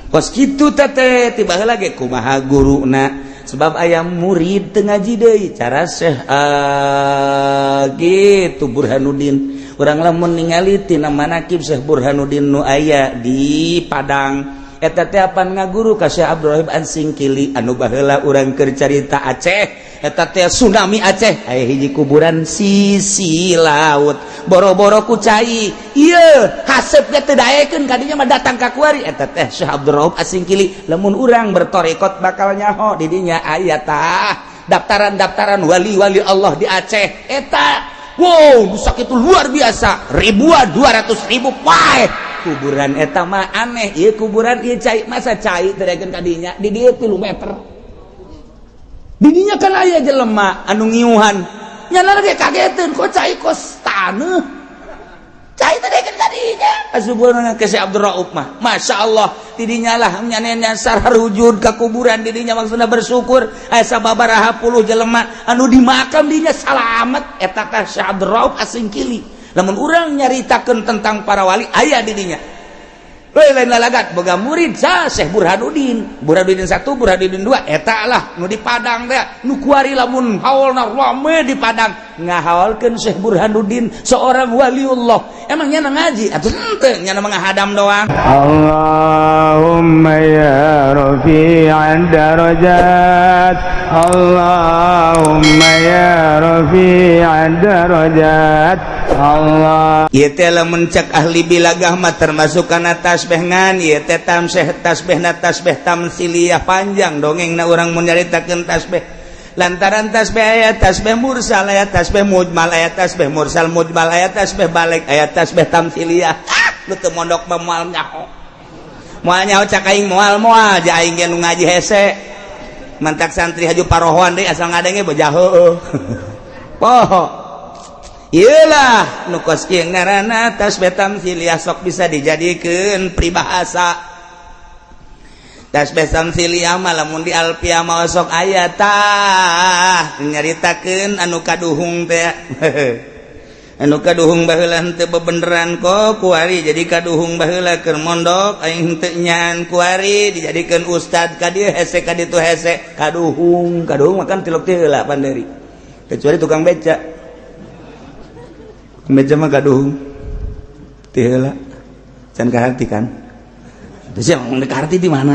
Kos kitu teh tiba lagi kumaha guruna, sebab aya murid teu ngaji deui cara Syekh gitu Burhanuddin. Urang lamun ningali tina manakib Syekh Burhanuddin nu aya di Padang, eta teh apan ngaguru ka Syekh Abdurrahim An-Singkili anu baheula urang keur carita Aceh. Eta teh tsunami Aceh, aya hiji kuburan sisi laut, boro-boro ku cai ieu haseup ge teu daekeun kadinya mah datang ka kuari. Eta teh Syekh Abdurrahim As-Singkili. Lamun urang bertorekot bakal nyaho di dinya aya tah daftaran-daftaran wali-wali Allah di Aceh eta. Wow, itu luar biasa, ribuan, 200.000 paeh kuburan eta mah. Aneh ieu kuburan ieu, cai masa cai teu daekeun kadinya. Di dieu 3 meter, didinya kan aya jelema anu ngiuhan nyana ge kageteun, kok cai kos taneuh, cai teh daekeun kadinya. Asubuhan ke Syekh Abdul Rauf mah, Masya Allah, tidinya lah nyana sararujud ka kuburan didinya, maksudna bersyukur aya sababaraha puluh jelema anu di makam dinya salamet. Eta teh Syekh Abdul Rauf Asingkili. Lamun urang nyaritakeun tentang para wali, aya didinya. Lain lain lalagat boga murid sa Syekh Burhanuddin, Burhanuddin satu, Burhanuddin dua. Eta lah nu di Padang teh, nu kuari lamun haolna rame di Padang ngahaolkeun Syekh Burhanuddin, seorang waliullah. Emang nyana ngaji atuh henteu, nyana mah ngahadam doang. Allahumma ya rafi'ad darajat, Allahumma ya rafi'ad darajat, Allah. Ieu teh lamun cek ahli bilagah mah termasuk kana tasbih, ngan ieu teh tamseh tasbihna tasbih tamsiliyah. Panjang dongengna urang mun nyaritakeun tasbih, lantaran tasbih aya tasbih mursal, aya tasbih mujmal, aya tasbih mursal mujmal, aya tasbih balik, aya tasbih tamsiliyah. Ah, nu teu mondok mah moal nyaho, moal nyaho. Cak aing moal moal ja aing ge nu ngaji hese, mantak santri haju parohoan deui, asal ngadenge bejah heueuh poho. Iyalah nu kos kieu ngaranna tasbih tamsiliyah, sok bisa dijadikeun peribahasa. Tasbih tamsiliyah mah lamun di alfiah mah sok aya tah nyaritakeun anu kaduhung teh, anu kaduhung baheula henteu bebeneran kok kuari jadi kaduhung. Baheula keur mondok aing henteu nyaan, kuari dijadikeun ustad, ka dieu hese, ka ditu hese, kaduhung. Kaduhung makan tilok teh heula panderi, kecuali tukang beca. Beca mah kaduhung ti heula can kaharti kan. Terus yang kaharti di mana?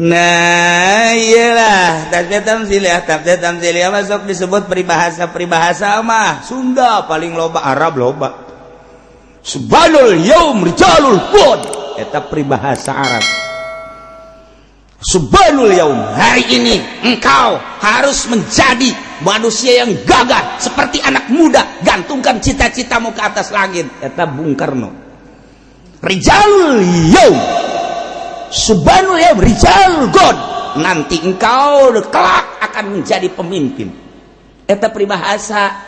Nah, iyalah tasbih tamsiliyah. Tasbih tamsiliyah masuk disebut peribahasa. Peribahasa mah Sunda paling loba, Arab loba. Syubbanul yaum rijalul ghad, eta peribahasa Arab. Syubbanul yaum, hari ini engkau harus menjadi manusia yang gagah seperti anak muda, gantungkan cita-citamu ke atas langit. Eta Bung Karno. Rijalul yaum, syubbanul yaum rijalul ghad, nanti engkau kelak akan menjadi pemimpin. Eta peribahasa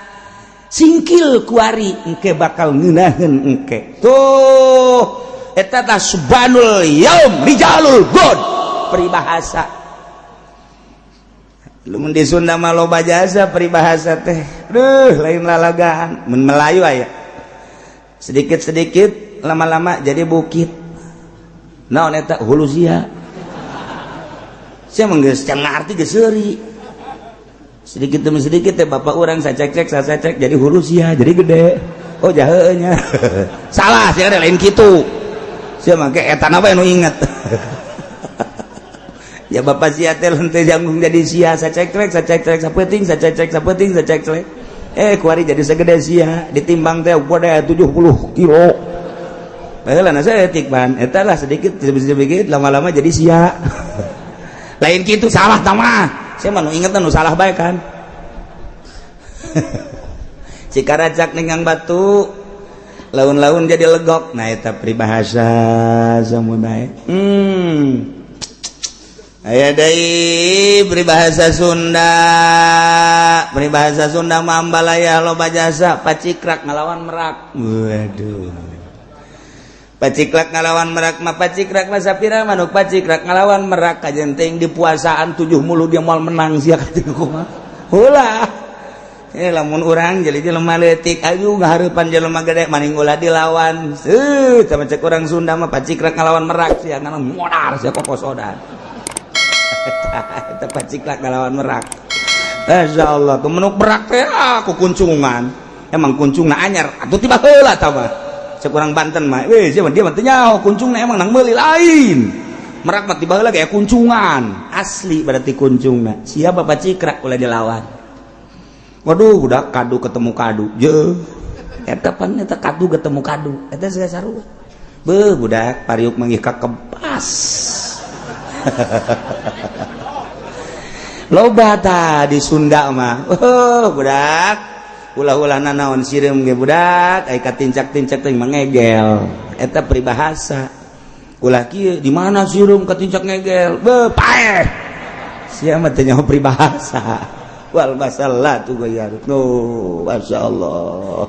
Singkil kuari engke bakal ngeunaheun engke tuh. Eta tah syubbanul yaum rijalul ghad, peribahasa. Lamun di Sunda mah loba jasa peribahasa teh. Duh, lain lalagaan. Mun Melayu aya sedikit-sedikit lama-lama jadi bukit. Naon eta? Hulu sia. Sia mah geus can ngarti geus seuri. Sedikit demi sedikit teh bapak urang sacek-cek sacek jadi hulu sia, jadi gede. Oh, jaheuna nya. Salah sia, lain kitu. Sia mah ke eta apa nu inget. Ya bapak sia teh henteu janggung jadi sia, sacek-cek sacek-cek sapeting sacek-cek sapeting sacek-cek. Eh, kuari jadi segede sia, ditimbang teh gede 70 kilo. Baheula na saeutik pan. Eta lah sedikit sedikit lama-lama jadi sia. Lain kitu, salah tah mah. Saya mah nu inget nu salah bae kan. Cikaracak ninggang batu, laun-laun jadi legok. Nah, eta peribahasa semua bae. Aya deui peribahasa Sunda. Peribahasa Sunda mah ambalaya loba jasa, pacikrak ngalawan merak. Waduh. Paciklak ngalawan merak mah, pacikrak mah sapira manuk pacikrak ngalawan merak, kajen teuing di puasaan tujuh mulu dia moal menang sia, kata kumaha. Ulah. Lamun urang jadi jelema leutik ayu ngahareupan jelema gede maning ulah dilawan. Sama cek urang Sunda mah, paciklak ngalawan merak sia ngalan modar sia kokosodan. Eta paciklak ngalawan merak. Masya Allah, kemenuk merak teh aku kuncungan. Emang kuncungna anyar atuh tiba heula tah mah. Cek urang Banten mah, weh sia dia mah teu nyaho kuncungna emang nang meuli lain. Merak mah tiba heula kayak kuncungan. Asli berarti kuncungna. Siapa pacikrak ulah dilawan. Waduh, udah kadu ketemu kadu. Je. Eta pan eta kadu ketemu kadu. Eta segala sarua. Beuh, budak pariuk manggih ka kebas. Loba tah di Sunda mah. Oh, budak. Ulah-ulah nanaon sireum ge budak, ai katincak-tincak teh mangegel. Eta peribahasa. Ulah kieu di mana sireum katincak ngegel? Beuh, paeh. Sia mah teu nyaho peribahasa. Wal masalah tuh bayar. No, masya Allah.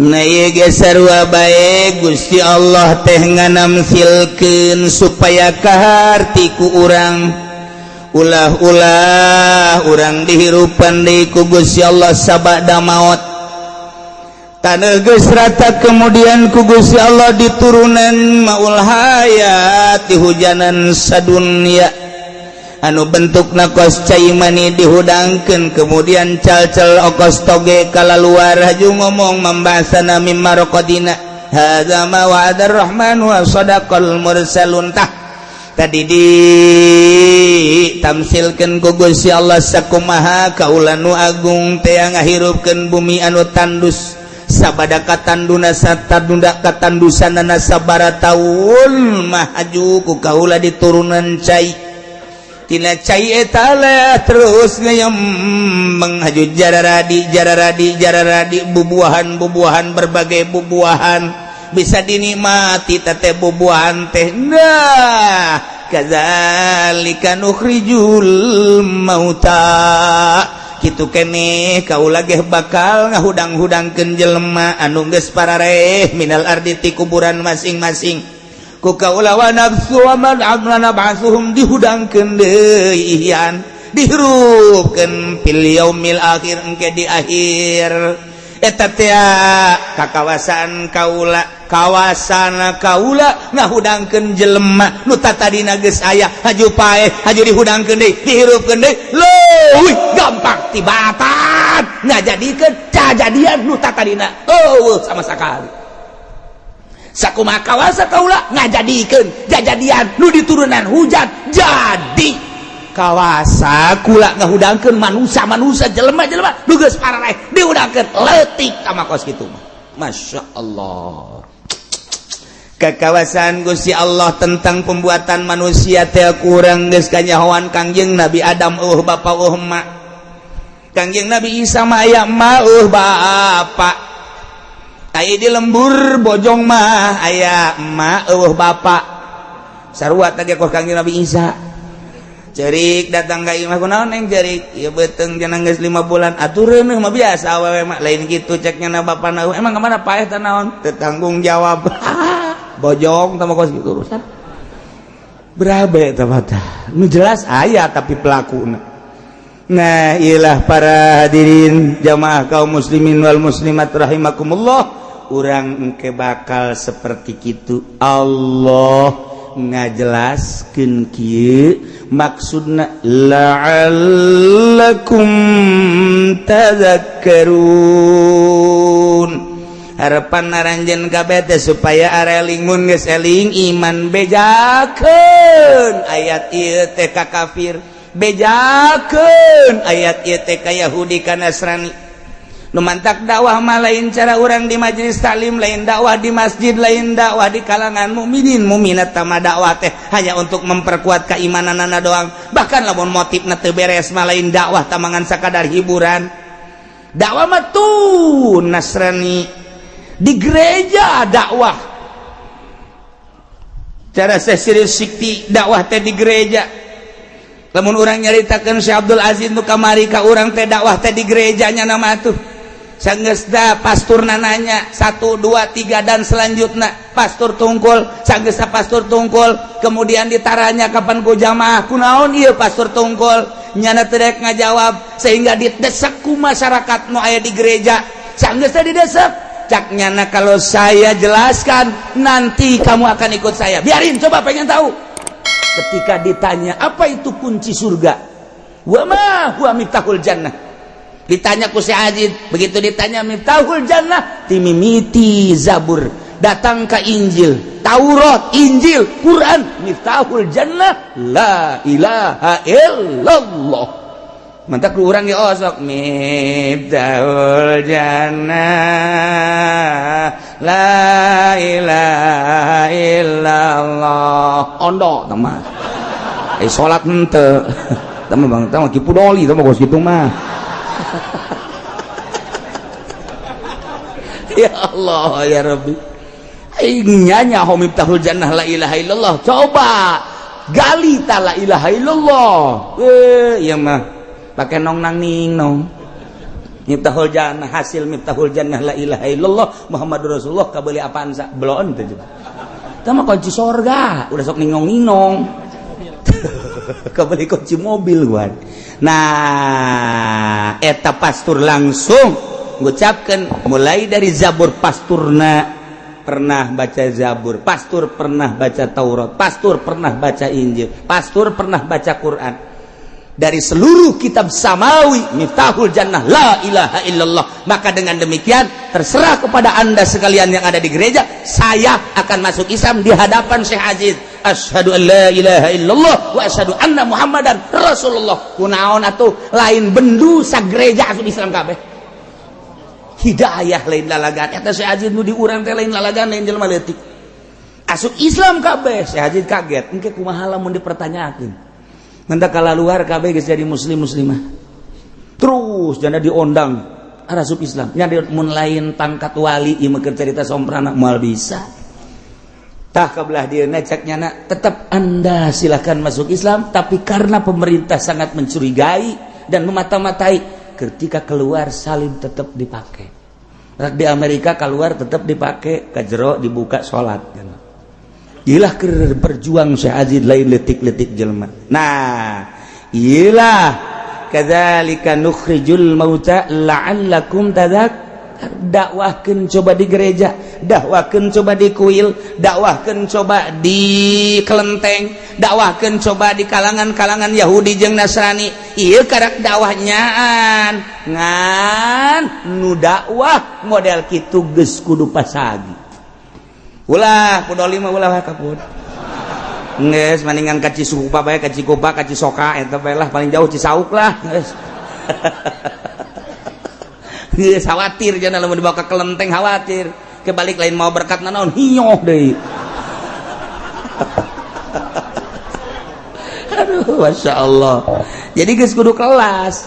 Nah, ieu ge sarua bae Gusti Allah teh nganamsilkeun supaya kaharti ku urang. Ulah-ulah urang dihirupan deui ku Gusti Allah sabada maot. Taneuh geus rata kemudian ku Gusti Allah diturunan maul hayat di hujanan sadunya. Anu bentuk kos cai mani dihudangkeun, kemudian cal-cal okos toge kalaluar haju ngomong membasana mimma raqadina hadza ma wa'adar rahman wa sadaqal mursalun. Tah tadi di tamsilkeun ku Gusti Allah sakumaha kaula nu agung teh ngahirupkeun bumi anu tandus sabada katanduna satadunda katandusanana sabara taun mah haju ku kaula diturunan cai. Tina cai eta terus ngayem menghaju jararadi jararadi jararadi bubuahan bubuahan berbagai bubuahan bisa dinikmati teh bubuahan teh. Nah, kadzalika nukhrijul mauta, kitu keneh kaula ge bakal ngahudang-hudangkeun jelema anu geus parareh minal ardi ti kuburan masing-masing ku kaula wa nafsu wa man amlana ba'suhum dihudangkeun deui ihyan dihirupkeun fil yaumil akhir engke di akhir. Eta teh ka kawasan kaula, kawasan kaula ngahudangkeun jelema nu tatadina geus aya haju paeh haju dihudangkeun deui dihirupkeun deui leuwih gampang tibatan ngajadikeun cajadian nu tatadina eueuh sama sakali. Sakumaha kawasa kaula ngajadikeun jajadian nu diturunan hujan jadi kawasa kula ngahudangkeun manusia-manusia jelema-jelema nu geus parareh dihudangkeun leutik tama kos kitu mah. Masya Allah, kekawasan Gusti Allah tentang pembuatan manusia teh kurang geus kanyahoan. Kangjeng Nabi Adam eueuh bapa eueuh emak, Kangjeng Nabi Isa mah aya emak eueuh bapa. Aya di lembur Bojong mah aya emak eueuh bapa sarua teh kos Kangjeng Nabi Isa. Cerik datang ka imah, "Kunaon, Neng, cerik?" "Ieu beuteung cenah geus 5 bulan." "Atuh reuneuh mah biasa awewe mah." "Lain kitu ceknya na bapana." "Emang kemana paeh teh naon?" "Teu tanggung jawab." Bojong tah kos kitu urusan berabe tah mah. Nu jelas aya tapi pelakuna. Nah, iyalah para hadirin jamaah kaum muslimin wal muslimat rahimakumullah, urang engke bakal seperti kitu. Allah ngajelaskeun kieu maksudna la'allakum tadhakkarun, harapan aranjeun kabeh teh supaya areling mun geus eling iman. Bejakeun ayat ieu teh ka kafir, bejakeun ayat ieu teh ka Yahudi, ka Nasrani. Nu mantak dakwah mah lain cara urang di majelis taklim, lain dakwah di masjid, lain dakwah di kalangan mukminin mukminat. Tama dakwah teh hanya untuk memperkuat keimananana doang. Bahkan lamun motifna teu beres mah lain dakwah, tamangan sakadar hiburan. Dakwah mah tuh Nasrani di gereja dakwah, cara saya sikti dakwah teh di gereja. Lamun urang nyaritakeun Syekh Abdul Aziz nu kamari ka urang teh, dakwah teh di gerejanya nama tuh sanggeus da pastur nanya satu dua tiga dan selanjutnya pastur tungkul. Sanggeus pastur tungkul, kemudian ditaranya kapan ku jamaah, "Kunaon ieu pastur tungkul?" Nyana teu daek ngajawab sehingga didesak ku masyarakat nu aya di gereja. Sanggeus teh didesak, cak nyana, "Kalau saya jelaskan, nanti kamu akan ikut saya." "Biarin, coba, pengen tahu." Ketika ditanya apa itu kunci surga, wa ma huwa miftahul jannah, ditanya ku si Ajid. Begitu ditanya miftahul jannah, timimiti Zabur datang ke Injil, Taurat, Injil, Quran, miftahul jannah la ilaha illallah. Mantak urang ya osok miftahul jannah la ilaha illallah, ondo teman. Eh, salat henteu teman, bang, teman kipu doli teman, kos kitu mah. Ya Allah ya Rabbi, nyanya miftahul jannah la ilaha illallah. Coba gali ta la ilaha illallah. Eh, iya mah pakai nong nang ning nong miftahul jannah, hasil miftahul jannah la ilaha illallah Muhammadur Rasulullah, kabeli apaan sa belon teh juga mah kunci sorga udah sok ningong ningong, kebeli kunci mobil gua. Nah, eta pastur langsung ngucapkan mulai dari Zabur. Pasturna pernah baca Zabur, pastur pernah baca Taurat, pastur pernah baca Injil, pastur pernah baca Quran. Dari seluruh kitab samawi, miftahul jannah la ilaha illallah. Maka dengan demikian, terserah kepada Anda sekalian yang ada di gereja, saya akan masuk Islam di hadapan Syekh Aziz. Asyhadu an la ilaha illallah wa asyhadu anna Muhammadan Rasulullah. Kunaon atuh lain bendu sa gereja asup Islam kabeh? Hidayah lain lalagan eta. Syekh Aziz nu diurang teh lain lalagan, lain jelema leutik, asup Islam kabeh. Syekh Aziz kaget, engke kumaha lamun dipertanyakeun? Mentak kala luar kabeh geus jadi muslim muslimah. Terus janda diondang asup Islam nya, mun lain pangkat wali ieu mah cerita somprana moal bisa. Tah, kabelah dia cek nyana, tetap Anda silahkan masuk Islam, tapi karena pemerintah sangat mencurigai dan memata-matai, ketika keluar salib tetap dipakai. Di Amerika keluar tetap dipakai, ke jero dibuka, sholat. Ilah berjuang Syekh Aziz lain letik-letik jelma. Nah, ilah kadzalika nukhrijul mauta la'allakum tadzak. Dakwahkeun coba di gereja, dakwahkeun coba di kuil, dakwahkeun coba di kelenteng, dakwahkeun coba di kalangan-kalangan Yahudi jeung Nasrani. Ieu karak dakwahnyaan ngan nu dakwah model kitu geus kudu pasagi. Ulah pudoli mah, ulah kaput. Geus mendingan ka Cisupa bae, ka Cikupa, ka Cisoka eta bae lah, paling jauh Cisauk lah geus. Geus khawatir jangan lamun dibawa ke kelenteng, khawatir kebalik, lain mau berkat nanaon, hinyoh deui. Aduh, masya Allah. Jadi geus kudu kelas.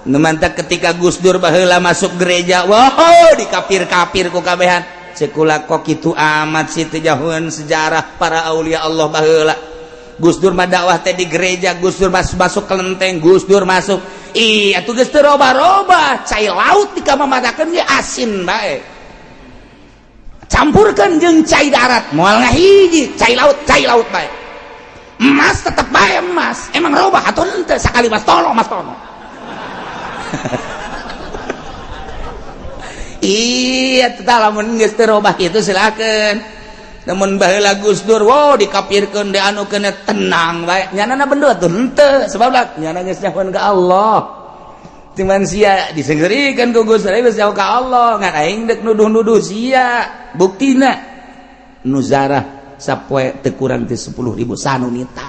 Mantap ketika Gus Dur baheula masuk gereja, wow, dikapir-kapir ku kabehan. Sekula kok kitu amat sih, teu jauhan sejarah para aulia Allah baheula. Gus Dur mah dakwah teh di gereja, Gus Dur masuk masuk kelenteng, Gus Dur masuk. Ih, atuh geus teu roba-roba, cai laut dikamamatakeun ge asin bae. Campurkeun jeung cai darat, moal ngahiji, cai laut bae. Emas tetep bae emas, emang robah atau henteu sakali mas tolong mas tono. Iya, tetap lamun geus teu robah kitu silakeun. Namun baheula Gus Dur, wow, dikapirkeun, dianukeun, tenang bae. Nyanana bendo atuh henteu, sebab lah nyana geus nyahoan ka Allah. Cuman sia disenggerikeun ku Gus Dur geus nyaho ka Allah, ngan aing deuk nuduh-nuduh sia. Buktina nu zarah sapoe teu kurang ti 10.000 sanunita.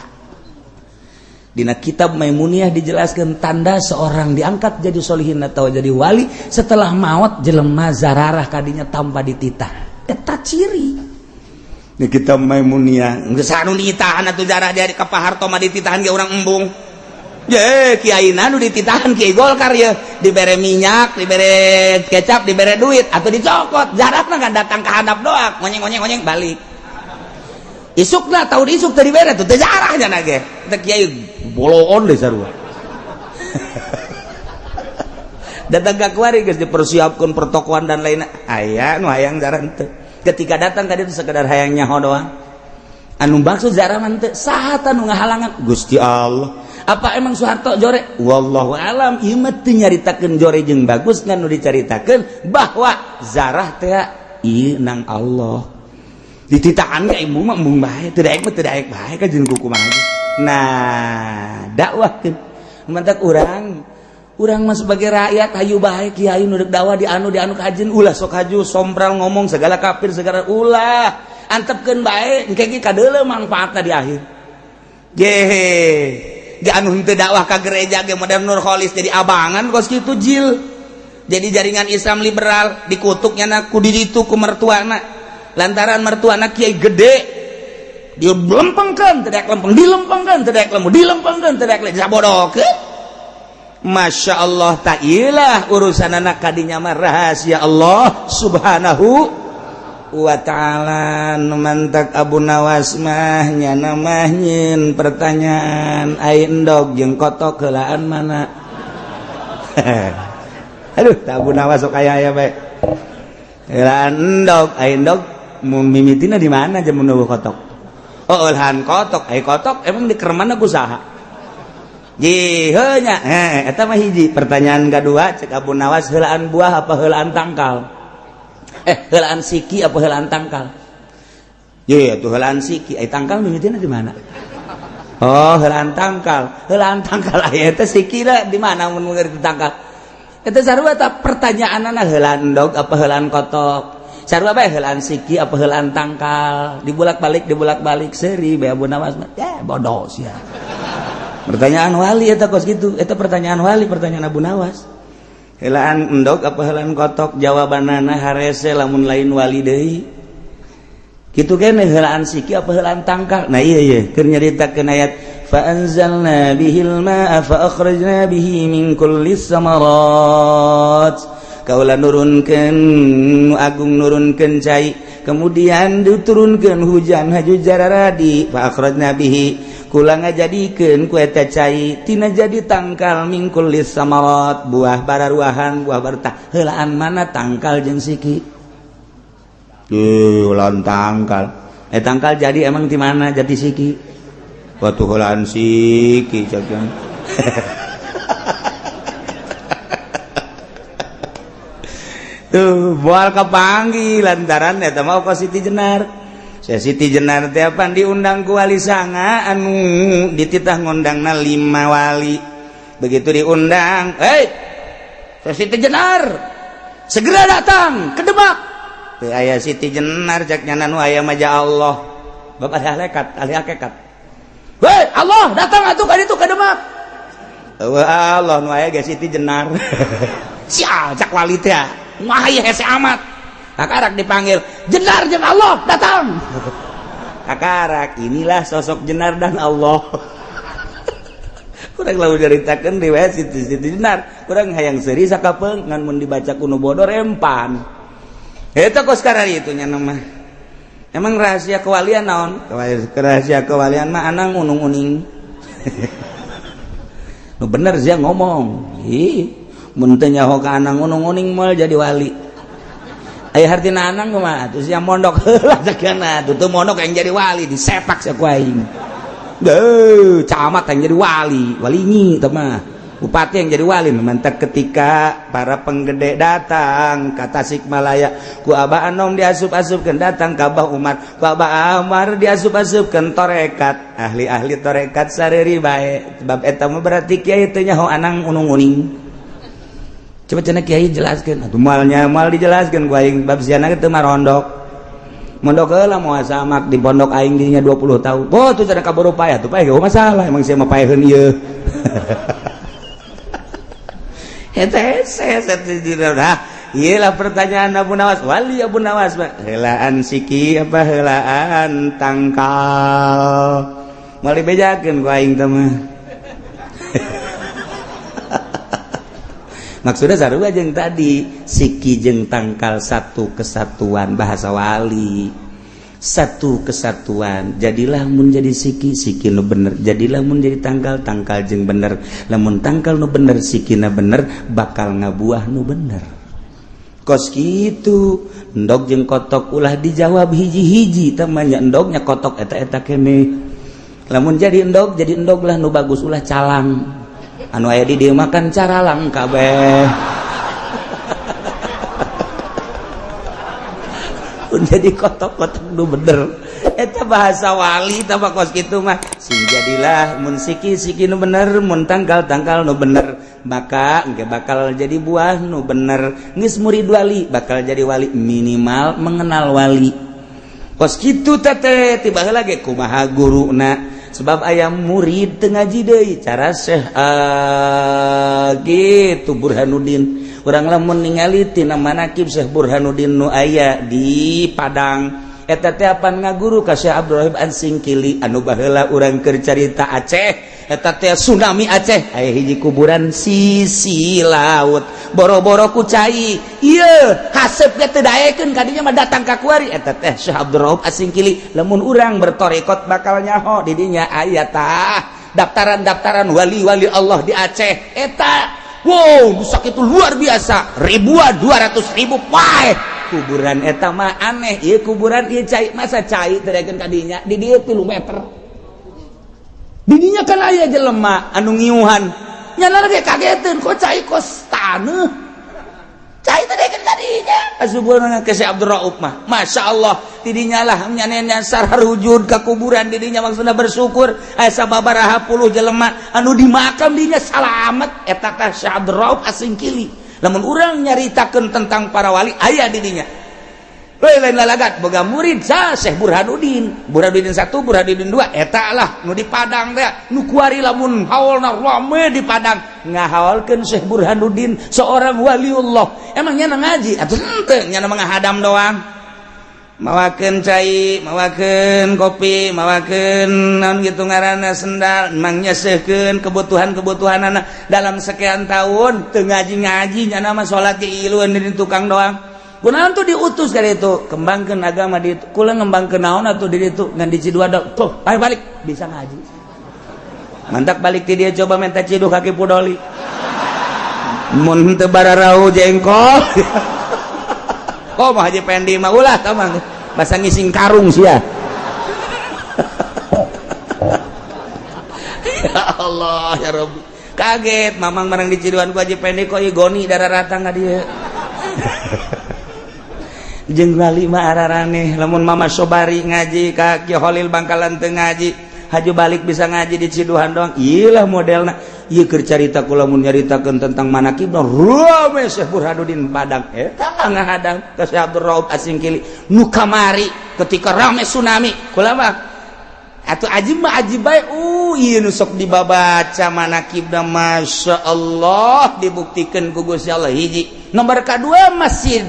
Dina kitab Maimuniyah dijelaskan tanda seorang diangkat jadi solihin atau jadi wali, setelah maut jelema zararah kadinya tanpa dititah. Eta ciri. Di kitab Maimuniyah geus sanunitahan atuh zarah dia ka Pak Harto mah dititahan ge urang embung. Ye, kiai nu dititahan kiai Golkar ya, dibere minyak, dibere kecap, dibere duit atau dicokot. Zarahna kan datang ke hadap doang, ngonyeng ngonyeng ngonyeng balik. Isukna tahu isuk teu dibere tuh teu zarahnya na ge. Teu kiai boloon deh sarua. Datang ke kuari geus dipersiapkeun pertokoan dan lainnya. Aya nu hayang zarah henteu. Ketika datang ka ditu sekedar hayang nyaho doang. Anu maksud zarah mah henteu, saha nu ngahalangan? Gusti Allah. Apa emang Soeharto jore? Wallahu alam, ieu mah teu nyaritakeun jore jeung bagus, ngan nu dicaritakeun bahwa zarah teh ieu nang Allah. Dititakan ka ibu mah embung bae, teu daek mah teu daek bae ka jeung kumaha. Nah, dakwahkeun. Mantak urang urang mah sebagai rakyat hayu bae kiai nu deuk dakwah di anu kajen ulah sok haju sombral ngomong segala kafir segala ulah antepkeun bae engke ge kadeuleu manfaatna di akhir. Gehe di anu henteu dakwah ka gereja ge modern Nur Kholis jadi abangan kos kitu jil. Jadi jaringan Islam liberal dikutuknya na ku di ditu ku mertuana lantaran mertuana kiai gede dia lempengkeun teu daek lempeng dilempengkeun teu daek lempeng dilempengkeun teu daek lempeng sabodokeun. Masya Allah ta'ilah urusan anak kadinya mah rahasia Allah subhanahu wa ta'ala. Mantak Abu Nawas mah nyana mah nyeun pertanyaan ai endog jeung kotok heulaan mana. Aduh, tak Abu Nawas sok aya aya bae heulaan endog, ai endog mimitina di mana jeung mun kotok? Oh, heulaan kotok, ai kotok emang di kermana ku saha? Jihnya eta mah hiji pertanyaan kedua cek Abu Nawas, heulaan buah apa heulaan tangkal? Heulaan siki apa heulaan tangkal? Ye, tuh heulaan siki, ai tangkal mimitina di mana? Oh, heulaan tangkal. Heulaan tangkal aya eta sikina di mana mun ngerti tangkal? Eta sarua ta pertanyaanana heulaan endog apa heulaan kotok? Sarua bae heulaan siki apa heulaan tangkal? Dibulak-balik seuri bae Abu Nawas mah. Ya bodoh sia. Pertanyaan wali eta kos gitu, eta pertanyaan wali, pertanyaan Abu Nawas. Heulaan endog apa heulaan kotok? Jawabanana harese lamun lain wali deui. Kitu keneh heulaan siki apa heulaan tangkal? Nah iya iya, keur nyaritakeun ayat fa anzalna bihil ma'a fa akhrajna bihi min kulli samarat. Kaula nurunkeun nu agung nurunkeun cai, kemudian diturunkeun hujan haju jararadi fa akhrajna bihi kula ngajadikeun ku eta cai tina jadi tangkal min kulli samarat buah bararuahan buah bartah. Heulaan mana tangkal jeung siki? Heulaan tangkal. Tangkal jadi emang di mana jadi siki? Waktu heulaan siki cek. Tuh moal kapanggih lantaran eta mah ka Siti Jenar. Saya Siti Jenar teh apan diundang ku wali sanga anu dititah ngundangna 5 wali. Begitu diundang, "Hei, saya Siti Jenar, segera datang ke Demak." Teu aya Siti Jenar cek nyana nu aya mah ja Allah. Bapak ahli hakikat, ahli hakikat. "Hei, Allah datang atuh ka ditu ka Demak." Eueuh Allah nu aya ge Siti Jenar. Sia cak wali teh. Wah ieu hese amat. Kakarak dipanggil Jenar jeung Allah datang. Kakarak inilah sosok Jenar dan Allah. Kurang lalu nyaritakeun riwayat Siti Siti Jenar. Kurang hayang seuri sakapeung ngan mun dibaca ku nu bodoh rempan. Eta kos kararitu nya mah. Emang rahasia kewalian naon? Rahasia kewalian mah anang unung-uning. Nu bener sia ngomong. Ih, mun teu nyaho ka anang unung-uning moal jadi wali. Aya hartina anang kumaha? Terus yang mondok heula cekna, tuh mondok yang jadi wali disepak sia ku aing. Deuh, camat yang jadi wali, walinyi teh mah. Bupati yang jadi wali. Mantak ketika para penggede datang ke Tasikmalaya ku Abah Anom diasup-asupkeun, datang ka Abah Umar ku Abah Umar diasup-asupkeun torekat, ahli-ahli torekat sareri bae sebab eta mah berarti kiai teh nyaho anang unung-uning. Coba cenah kiai jelaskeun atuh moalnya moal dijelaskeun ku aing bab siana teu marondok. Mondok heula moal samak di pondok aing dirinya 20 tahun. Oh tuh cenah kaburu payah tuh payah gak masalah emang sia mah paeheun ieu. Iyalah pertanyaan Abu Nawas, wali Abu Nawas heulaan siki apa heulaan tangkal? Moal dibejakeun ku aing teh mah. Maksudnya sarua jeung tadi siki jeung tangkal satu kesatuan bahasa wali. Satu kesatuan. Jadilah mun jadi siki, siki nu bener. Jadilah mun jadi tangkal, tangkal jeung bener. Lamun tangkal nu bener, sikina bener, bakal ngabuah nu bener. Kos kitu, endog jeung kotok ulah dijawab hiji-hiji, tah mah nya endognya kotok eta-eta keneh. Lamun jadi endog lah nu bagus, ulah calang. Anu aya di dieu makan caralang kabeh. Pun jadi kotok-kotok nu bener. Eta bahasa wali tambah kos kitu mah. Sing jadilah mun siki-siki nu bener, mun tangkal-tangkal nu bener, maka engke bakal jadi buah nu bener. Geus murid wali bakal jadi wali, minimal mengenal wali. Kos kitu teh tiba heula ge kumaha guruna, sebab aya murid teu ngaji deui cara Syekh gitu Burhanuddin. Urang lamun ningali tina manakib Syekh Burhanuddin nu aya di Padang, eta teh apan ngaguru ka Syekh Abdurrahim An-Singkili anu baheula urang keur carita Aceh. Eta teh tsunami Aceh aya hiji kuburan sisi laut, boro-boro ku cai ieu haseup ge teu daekeun kadinya mah datang ka kuari. Eta teh Syekh Abdurrahim As-Singkili. Lamun urang bertorekot bakal nyaho di dinya aya tah daftaran-daftaran wali-wali Allah di Aceh eta. Wow, rusak itu luar biasa, ribuan, 200.000 pae kuburan eta mah. Aneh ieu kuburan ieu cai, masa cai teu daekeun kadinya? Di dieu 3 meter didinya kan aya jelema anu ngiuhan nyana ge kageteun, kok cai kos taneuh, cai teh daekeun kadinya. Asubuhna ke Syekh Abdul Rauf mah Masya Allah, tidinya lah nyanenya sararujud ka kuburan didinya, maksudna bersyukur aya sababaraha puluh jelema anu di makam dinya salamet. Eta teh Syekh Abdul Rauf As-Singkili. Lamun urang nyaritakeun tentang para wali aya didinya. Lain lalagat boga murid sa Syekh Burhanuddin, Burhanuddin 1, Burhanuddin 2, eta lah nu di Padang teh nu kuari lamun haolna rame di Padang ngahaolkeun Syekh Burhanuddin seorang waliullah. Emang nyana ngaji atuh henteu, nyana mah ngahadam doang, mawakeun cai, mawakeun kopi, mawakeun naon gitu ngaranna sendal, emang nyesehkeun kebutuhan-kebutuhanana dalam sekian tahun teu ngaji-ngaji, nyana mah salat ge ilueun di tukang doang. Kunaon tuh diutus dari itu kembangkan agama di itu, kula ngembangkeun naon atuh di itu ngan di Ciduadok tuh ayo balik bisa ngaji mantak balik ti dia coba minta ciduh kaki pudoli mun teu bararau jengkol. Oh mah Haji Pendi mah ulah tah mah basa ngising karung sia. Ya Allah ya Rabbi, kaget mamang barang di Ciduhan ku Haji Pendi kok ieu goni darah ratang ka dieu. Jeung wali mah araraneh lamun Mama Sobari ngaji ka Ki Holil Bangkalan teu ngaji, haju balik bisa ngaji di Ciduhan doang. Ieu lah modelna ieu keur carita kula mun nyaritakeun tentang manakib rame Syekh Burhanuddin Padang eta ngahadang ka Syekh Abdul Rauf As-Singkili nu kamari ketika rame tsunami. Kula mah atuh ajib mah ajib bae, ieu nu sok dibabaca manakibna Masya Allah dibuktikeun ku Gusti Allah. Hiji nomor kadua masjid,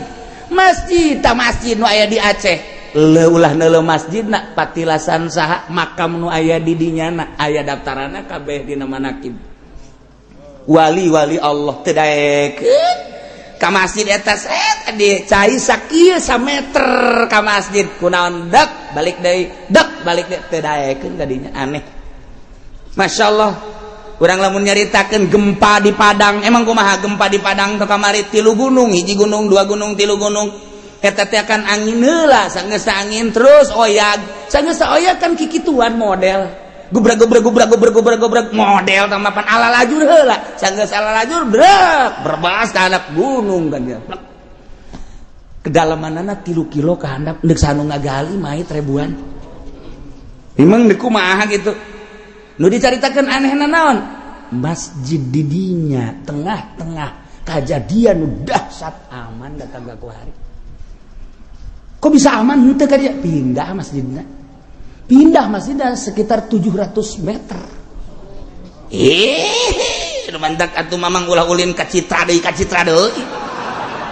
masjid ta masjid nu aya di Aceh leulah neuleuh masjidna patilasan saha makam nu aya di dinyana aya daftaranna kabeh dina manakib wali-wali Allah teu daekeun ka masjid eta set di cai sakieu sameter ka masjid kunaon dek balik deui dek balik deui teu daekeun ka dinya. Aneh Masya Allah. Urang lamun nyaritakeun gempa di Padang, emang kumaha gempa di Padang teh kamari? 3 gunung, 1 gunung, 2 gunung, 3 gunung. Eta teh kan angin heula, sanggeus angin terus oyag, sanggeus oyag kan kikituan model gubrak gubrak gubrak gubrak gubrak gubrak model tamapan ala lajur heula, sanggeus ala lajur brek berbas ka handap gunung kan dia. Kedalamanana 3 kilo ka handap, deuk sanu ngagali mait ribuan. Emang deuk kumaha gitu. Nu dicaritakeun anehna naon? Masjid didinya tengah-tengah kejadian nu dahsyat aman datang ka kuari. Kok bisa aman henteu ka dia? Pindah masjidna. Pindah masjidna sekitar 700 meter. Nu mantak atuh mamang ulah ulin ka Citra deui, ka Citra deui.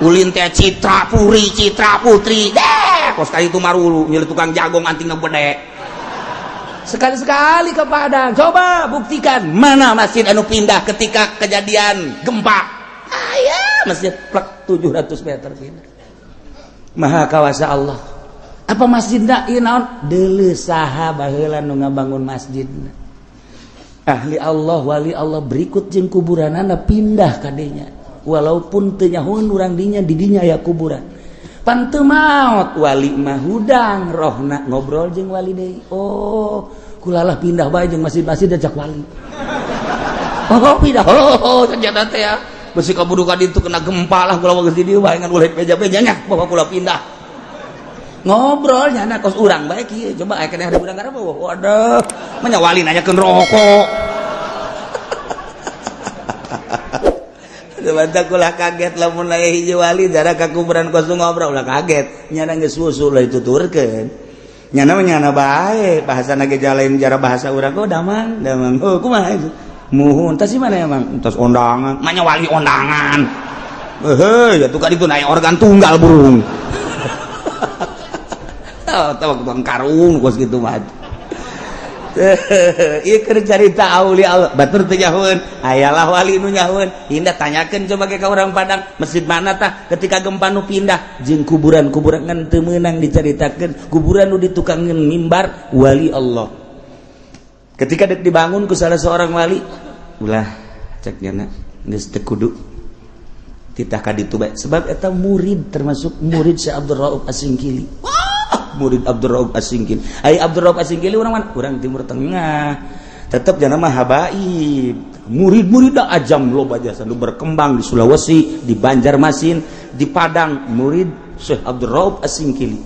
Ulin teh Citra Puri, Citra Putri. Deh, kos ka itu marulu nyeri tukang jagong antingna bede. Sekali-sekali ke Padang, coba buktikan mana masjid anu pindah ketika kejadian gempa. Aya masjid plek 700 meter pindah. Maha kawasa Allah. Apa masjidna ieu naon? Deuleu saha baheula nu ngabangun masjidna. Ahli Allah, wali Allah berikut jeung kuburanana pindah kadenya. Walaupun teu nyahoeun urang dinya, di dinya aya kuburan. Pan teu maot wali mah hudang rohna ngobrol jeung wali deui. Oh, Kula lah pindah bae jeung masjid-masjid ajak wali. Oh, pindah. Oh, ternyata teh ya. Besi kaburu ka ditu kena gempa lah kula geus di dieu bae ngan ulah beja-beja nya bawa kula pindah. Ngobrol nyana kos urang bae kieu, coba aya keneh ada urang garap. Waduh, mah wali nanyakeun rokok. Mantap kula kaget lamun aya hiji wali darah ka kuburan kos ngobrol ulah kaget. Nyana geus susu lah dituturkeun. Nyana mah nyana bae, bahasana ge lain jara bahasa urang kok damang, damang. Oh, kumaha itu? Muhun, tas mana emang? Tas ondangan, manya wali ondangan. Heuh, ya tuh ka ditu naik organ tunggal burung. Oh, tahu bang karung kos kitu mah. Ieu keur carita aulia Allah, batur teu nyahoeun, ayalah wali nu nyahoeun. Indah tanyakeun coba ke ka urang Padang, masjid mana tah ketika gempa nu pindah jeung kuburan-kuburan ngan teu meunang dicaritakeun, kuburan nu ditukangeun mimbar wali Allah. Ketika dek dibangun ku salah seorang wali, ulah cek nyana geus teu kudu titah ka ditu bae sebab eta murid termasuk murid Syekh Abdul Rauf Asingkili. Murid Abdul Rauf Asingkili. Ai Abdul Rauf Asingkili urang mana? Urang Timur Tengah. Tetep jangan mah habaib. Murid-murid dah ajam loba jasa nu berkembang di Sulawesi, di Banjarmasin, di Padang, murid Syekh Abdul Rauf Asingkili.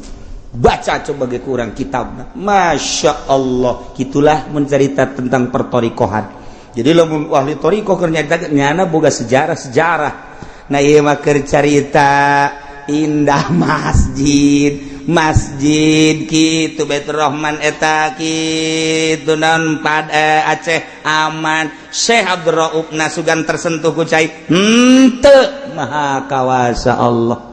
Baca coba ge kurang kitabna. Masya Allah, gitulah mencerita tentang pertorikohan. Jadi lamun ahli torikoh keur nyarita nyana boga sejarah-sejarah. Nah ieu mah keur carita indah masjid masjid kitu Baitur Rahman eta kitu naon pad Aceh aman. Syekh Abdul Rauf nasugan tersentuh ku cai henteu maha kawasa Allah.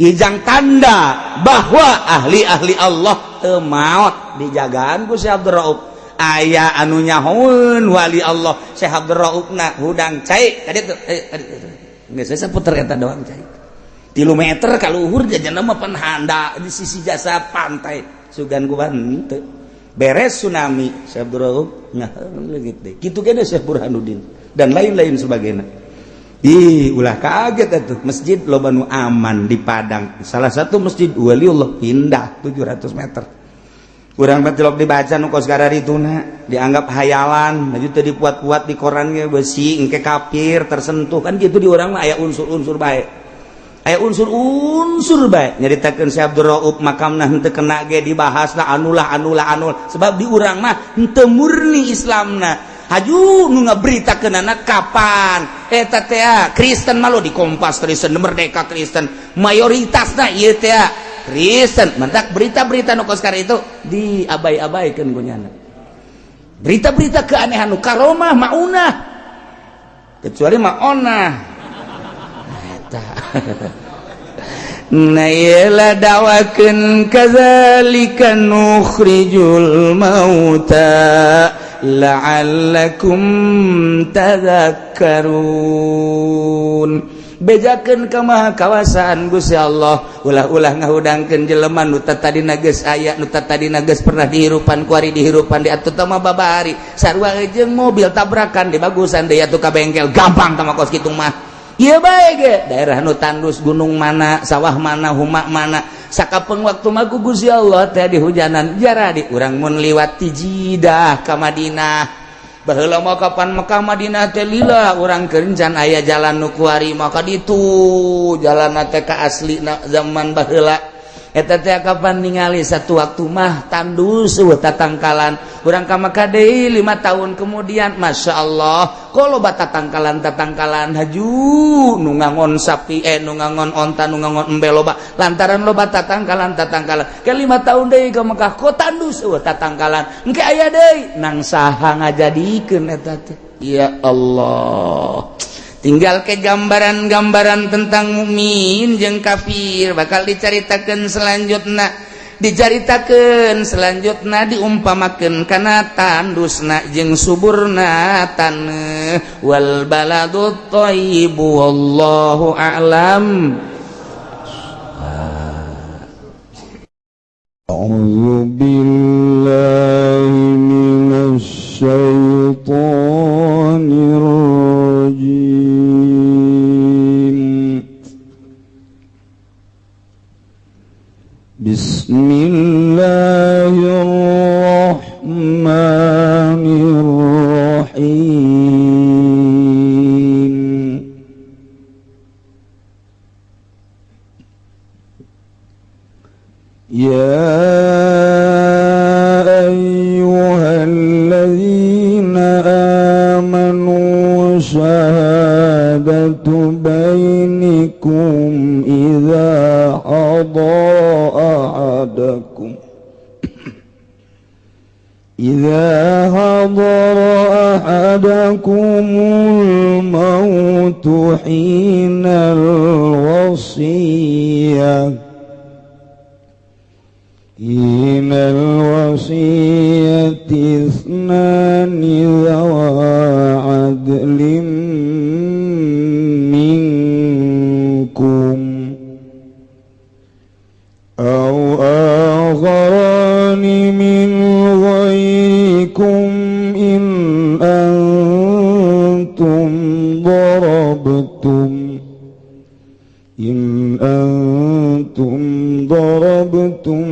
Ijang tanda bahwa ahli-ahli Allah teu maot dijagaan ku Syekh Abdul Rauf. Aya anu nyahoeun wali Allah Syekh Abdul Rauf na hudang cai tadi tuh geus saya puter eta doang cai 3 meter ka luhur jajan mah panhanda di sisi jasa pantai sugan ku henteu beres tsunami Syekh Abdul Rauf leungit deui kitu ge Syekh Burhanuddin dan lain-lain sebagainya. Ih, ulah kaget atuh masjid loba nu aman di Padang. Salah satu masjid waliullah pindah 700 meter. Urang mah tilok dibaca nu kos karatuna dianggap hayalan, maju teu dipuat-puat di koran ge besi engke kafir tersentuh kan gitu di urang mah aya unsur-unsur bae. Aya unsur-unsur bae nyaritakeun Syekh Abdul Rauf makamna henteu kena ge dibahas lah anulah anulah anul sebab di urang mah henteu murni Islamna. Haju nu ngaberitakeunana kapan eta teh Kristen malu di Kompas Kristen Merdeka Kristen mayoritasna ieu teh Kristen mentak berita-berita nu kos itu diabai-abaikeun ku nyana. Berita-berita keanehan nu karomah maunah kecuali maonah eta. Nah ieu dawakeun kadzalika nukhrijul mauta la'allakum tadhakkarun. Bejakeun ka maha kawasaan Gusti Allah, ulah-ulah ngahudangkeun jelema nu tadina geus aya nu tadina geus pernah dihirupan kuari dihirupan di atuh mah babari sarua jeung mobil tabrakan di bagusan deui atuh ka bengkel gampang tah mah kos kitu mah. Ieu bae ge daerah nu tandus gunung mana sawah mana huma mana sakapeng waktu mah ku Gusti Allah teh dihujanan jara di urang mun liwat ti Jidah ka Madinah baheula mah kapan Mekah Madinah teh lila urang kencan aya jalan nu kuari maka ditu jalan teh ka asli zaman baheula eta teh kapan ningali satu waktu mah tandus eueuh tatangkalan urang ka Mekah deui 5 tahun kemudian Masya Allah kok loba tatangkalan tatangkalan haju nu ngangon sapi nu ngangon onta nu ngangon embe loba lantaran loba tatangkalan tatangkalan ke 5 tahun deui ka Mekah kok tandus eueuh tatangkalan engke aya deui nang saha ngajadikeun eta teh ya Allah. Tinggal ke gambaran-gambaran tentang mukmin jeung kafir bakal dicaritakeun selanjutna dicaritakeun selanjutna diumpamakeun kana tandusna jeung suburna taneuh wal baladut thayyibu wallahu a'lam. A'udzu billahi minasy syaithanir rajim. Bismillahirrahmanirrahim. يا أيها الذين آمنوا شهادة بينكم إذا حضر أحدكم الموت حين الوصية اثنان ذوا عدل منكم أو آخران من غيركم إن أنتم ضربتم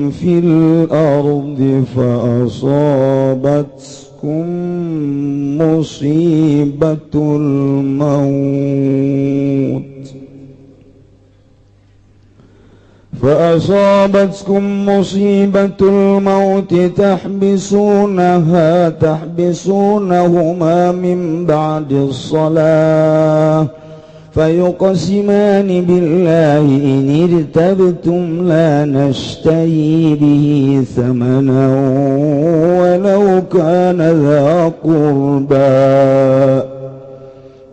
في الأرض فأصابتكم مصيبة الموت تحبسونهما من بعد الصلاة فيقسمان بالله إن ارتبتم لا نشتري به ثمنا ولو كان ذا قربى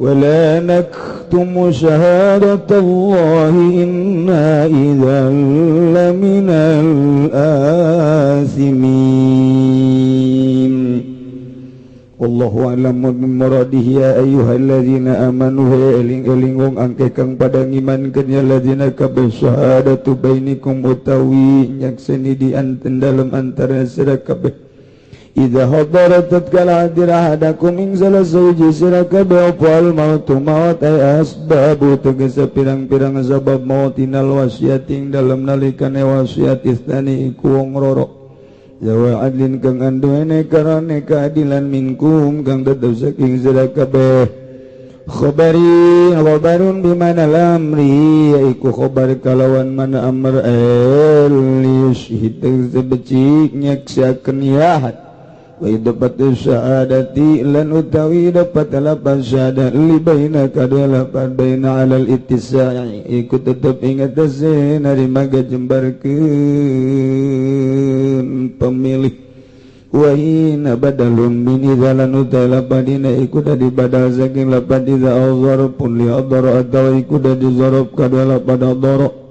ولا نكتم شهادة الله إنا إذا لمن الآثمين. والله أعلم بمراده. يا أيها الذين آمنوا eling-eling wong angke kang pada ngimankeun ya الذين kabeh شهادة بينكم utawi nyakseni di anten dalem antara sira kabeh إذا حضر tatkala hadir أحدكم ing salah sahiji sira kabeh apa الموت maut ay أسباب tegese pirang-pirang sabab maut حين الوصية ing dalem nalikane wasiat اثنان iku wong loro ذوا عدل kang anduene karane keadilan منكم kang tetep saking sira kabeh خبر خبر بمعنى الأمر iku khobar kalawan mana amr ليشهد becik nyaksiakeun ya وإضافة الشهادة lan utawi dapat lapan syahadah لبين kadua lapan بين على الاتساع iku tetep ing atase narima gajembarkeun pemilih وحين بدل من إذا lan utawi lapan حين iku dadi badal saking lapan إذا أو ظرف لحضر atawa iku dadi zaraf kadua lapan حضر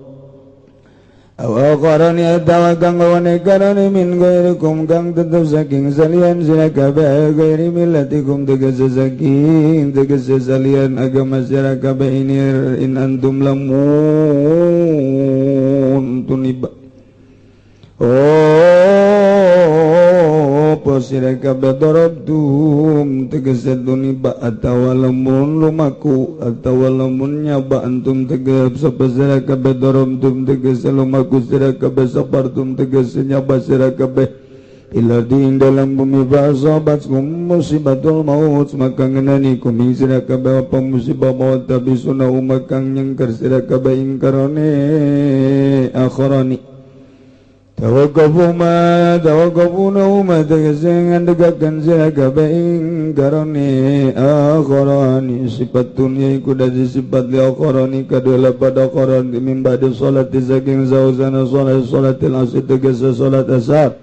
أو آخران atawa kang gawane karane من غيركم kang tetep saking salian sira kabeh غير ملتكم tegese saking tegese salian agama sira kabeh ini إن أنتم lamun tuniba. Oh, apa sira kabeh ضربتم tegese tuniba atawa lamun lumaku atawa lamun nyaba أنتم tegese sapa sira kabeh ضربتم tegese lumaku sira kabeh سافرتم tegese nyaba sira kabeh في الأرض ing dalam bumi فأصابتكم مصيبة الموت maka ngenani kum ing sira kabeh apa musibah maut تحبسونهما kang nyengker sira kabeh ing karone آخران توقفوا توقفونهما tegese ngandegaken sira kabeh ing karone آخران صفة iku dadi sifat لآخران kadua lapat آخران من بعد الصلاة saking sausana salat صلاة العصر tegese salat asar